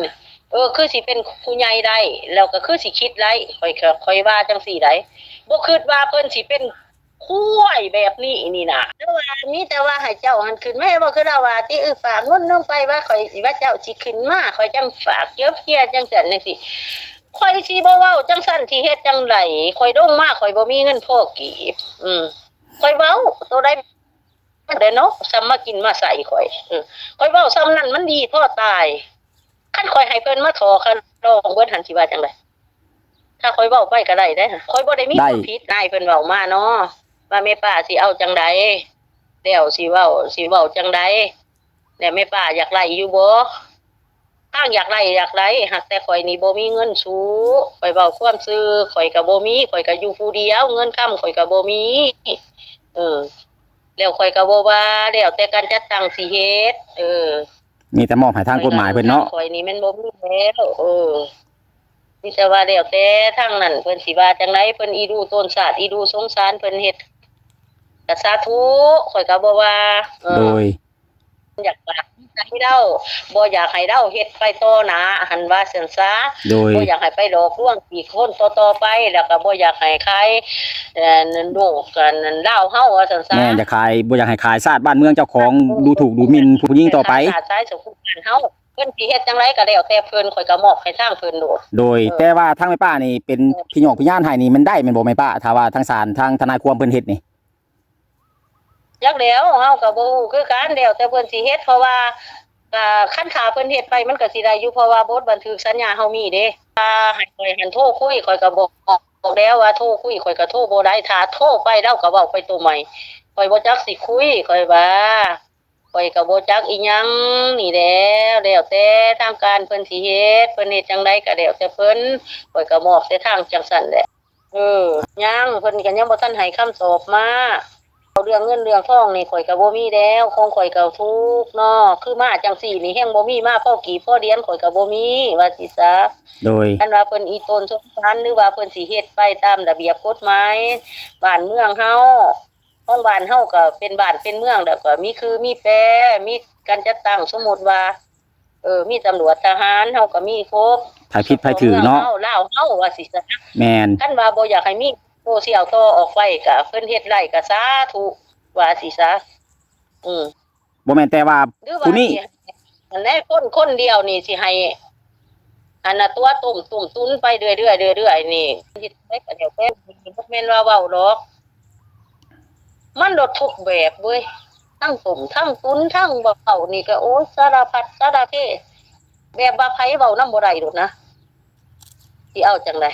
ເອີ ຄືຊິເປັນຜູ້ໃຫຍ່ໄດ້ ແລ້ວກໍຄືຊິຄິດໄດ້ ຂ້ອຍກໍ ຂ້ອຍວ່າຈັ່ງຊີ້ໃດ໋ ບໍ່ຄິດວ່າເພິ່ນຊິເປັນ ຄວາຍແບບນີ້ນີ້ນະ ແຕ່ວ່າມີແຕ່ວ່າໃຫ້ເຈົ້າຫັ້ນຂຶ້ນມາ ບໍ່ຄືລາວວ່າຕິ ເອີ ຝາກເງິນລົງໄປວ່າ ຂ້ອຍວ່າເຈົ້າຊິຂຶ້ນມາ ຂ້ອຍຈັ່ງຝາກເຈີເພຍຈັ່ງຊັ້ນຈັ່ງຊີ້ ຂ້ອຍຊິບໍ່ເວົ້າຈັ່ງຊັ້ນ ຊິເຮັດຈັ່ງໃດ ຂ້ອຍລົງມາ ຂ້ອຍບໍ່ມີເງິນພໍກີບ ອືມ ຂ້ອຍເວົ້າໂຕໃດແດ່ເນາະ ສ່ຳມາກິນມາໃສ່ຂ້ອຍ ເອີ ຂ້ອຍເວົ້າສ່ຳນັ້ນມັນດີພໍຕາຍ ຄັນຂ້ອຍໃຫ້ເພິ່ນມາທໍ່ຄັນລອງເບິດຫັ້ນ ຊິວ່າຈັ່ງໃດ? ຖ້າຂ້ອຍເວົ້າໄປກໍໄດ້ເດ້ ຂ້ອຍບໍ່ໄດ້ມີ ໄດ້ ຄວາມຜິດ ນາຍເພິ່ນເວົ້າມາເນາະ ວ່າແມ່ປ້າຊິເອົາຈັ່ງໃດ ແລ້ວຊິເວົ້າ ຊິເວົ້າຈັ່ງໃດ ແລ້ວແມ່ປ້າຢາກໄດ້ຢູ່ບໍ່? ທາງຢາກໄດ້ ຢາກໄດ້ ຫາກແຕ່ຂ້ອຍນີ້ບໍ່ມີເງິນສູ້ ຂ້ອຍເວົ້າຄວາມຈິງ ຂ້ອຍກໍບໍ່ມີ ຂ້ອຍກໍຢູ່ຜູ້ດຽວ ເງິນຄຳຂ້ອຍກໍບໍ່ມີ ເອີ ແລ້ວຂ້ອຍກໍບໍ່ວ່າ ແລ້ວແຕ່ການຈັດຕັ້ງຊິເຮັດ ເອີ ມີແຕ່ມອບໃຫ້ທາງກົດໝາຍເພິ່ນເນາະ ຂ້ອຍນີ້ແມ່ນບໍ່ມີແລ້ວ ເອີ ມີແຕ່ວ່າແລ້ວແຕ່ທາງນັ້ນເພິ່ນຊິວ່າຈັ່ງໃດ ເພິ່ນອີດູຕົ້ນຊາດ ອີດູສົງສານ ເພິ່ນເຮັດ ກໍສາທຸ ຂ້ອຍກໍບໍ່ວ່າ ເອີ ໂດຍ ຢາກຝາກໃຫ້ລາວ ບໍ່ຢາກໃຫ້ລາວເຮັດໄປຕໍ່ໜ້າ ຫັ້ນວ່າຊັ້ນຊະ ໂດຍ ບໍ່ຢາກໃຫ້ໄປຫຼອກລວງອີກຄົນຕໍ່ໆໄປ ແລ້ວກໍບໍ່ຢາກໃຫ້ຂາຍ ເອີ ໂລກ ອັນ ລາວເຮົາວ່າຊັ້ນຊະ ແມ່ນ ຢາກຂາຍ ບໍ່ຢາກໃຫ້ຂາຍຊາດບ້ານເມືອງເຈົ້າຂອງ ເອີ ດູຖູກດູໝິ່ນຜູ້ຍິງຕໍ່ໄປ ຂາຍຊາດຊາຍສະກຸນບ້ານເຮົາ ເພິ່ນຊິເຮັດຈັ່ງໃດກໍແລ້ວແຕ່ເພິ່ນ ຂ້ອຍກໍມອບໃຫ້ທາງເພິ່ນໂລດ ໂດຍ ເອີ ແຕ່ວ່າທາງແມ່ປ້ານີ້ເປັນ ເອີ ພິຍອກພິຍານໃຫ້ນີ້ ມັນໄດ້ແມ່ນບໍ່ແມ່ປ້າ? ຖ້າວ່າທາງສານ ທາງທະນາຍຄວາມເພິ່ນເຮັດນີ້ ຈັກແລ້ວ ເຮົາກໍບໍ່ຮູ້ຄືກັນ ແລ້ວແຕ່ເພິ່ນຊິເຮັດ ເພາະວ່າ ກໍຄັນຖ້າເພິ່ນເຮັດໄປ ມັນກໍຊິໄດ້ຢູ່ ເພາະວ່າບົດບັນທຶກສັນຍາເຮົາມີເດ້ ຖ້າໃຫ້ຂ້ອຍຫັ້ນໂທຄຸຍ ຂ້ອຍກໍບອກແລ້ວວ່າໂທຄຸຍ ຂ້ອຍກໍໂທບໍ່ໄດ້ ຖ້າໂທໄປລາວກໍເວົ້າໄປໂຕໃໝ່ ຂ້ອຍບໍ່ຈັກຊິຄຸຍ ຂ້ອຍວ່າ ຂ້ອຍກໍບໍ່ຈັກອີ່ຫຍັງນີ້ແຫຼະ ແລ້ວແຕ່ທາງການເພິ່ນຊິເຮັດ ເພິ່ນເຮັດຈັ່ງໃດກໍແລ້ວແຕ່ເພິ່ນ ຂ້ອຍກໍມອບໃສ່ທາງຈັ່ງຊັ້ນແຫຼະ ເອີ ຍັງ ເພິ່ນກໍຍັງບໍ່ທັນໃຫ້ຄຳຕອບມາ ເວົ້າເລື່ອງເງິນເລື່ອງທອງນີ້ ຂ້ອຍກໍບໍ່ມີແລ້ວ ຂອງຂ້ອຍກໍທຸກເນາະ ຄືມາຈັ່ງຊີ້ນີ້ ແຮ່ງບໍ່ມີມາພໍກີບພໍດຽນ ຂ້ອຍກໍບໍ່ມີ ວ່າຊີ້ຊະ ໂດຍ ຄັນວ່າເພິ່ນອີຕົນສົງສານ ຫຼືວ່າເພິ່ນຊິເຮັດໄປຕາມລະບຽບກົດໝາຍບ້ານເມືອງເຮົາ ຂອງບ້ານເຮົາກໍເປັນບ້ານເປັນເມືອງ ແລ້ວກໍມີຄືມີແປ ມີການຈັດຕັ້ງ ສົມມຸດວ່າ ເອີ ມີຕຳຫຼວດທະຫານ ເຮົາກໍມີຄົບ ໃຜຜິດໃຜຖືກເນາະ ລາວເຮົາວ່າຊີ້ຊະ ແມ່ນ ຄັນວ່າບໍ່ຢາກໃຫ້ມີໂຊຊຽວຕໍ່ອອກໄປ ກໍເພິ່ນເຮັດໄດ້ກໍສາທຸ ວ່າຊີ້ຊະ ອືມ ບໍ່ແມ່ນແຕ່ວ່າຜູ້ນີ້ ອັນໃດ ຄົນຄົນດຽວນີ້ຊິໃຫ້ ອັນນ່າ ຕົວະຕົ້ມ ຕົ້ມຕຸນໄປເລື້ອຍໆ ເລື້ອຍໆນີ້ ເຮັດໄປກໍແລ້ວແຕ່ ບໍ່ແມ່ນວ່າເວົ້າດອກ ມັນລະທຸກແບບເວີຍ ທັງຕົ້ມ ທັງຕຸນ ທັງເວົ້ານີ້ກໍ ໂອ້ຍ ສາລະພັດສາລະເພ ແບບວ່າໃຜເວົ້ານຳບໍ່ໄດ້ໂລດນະ ຊິເອົາຈັ່ງໃດ?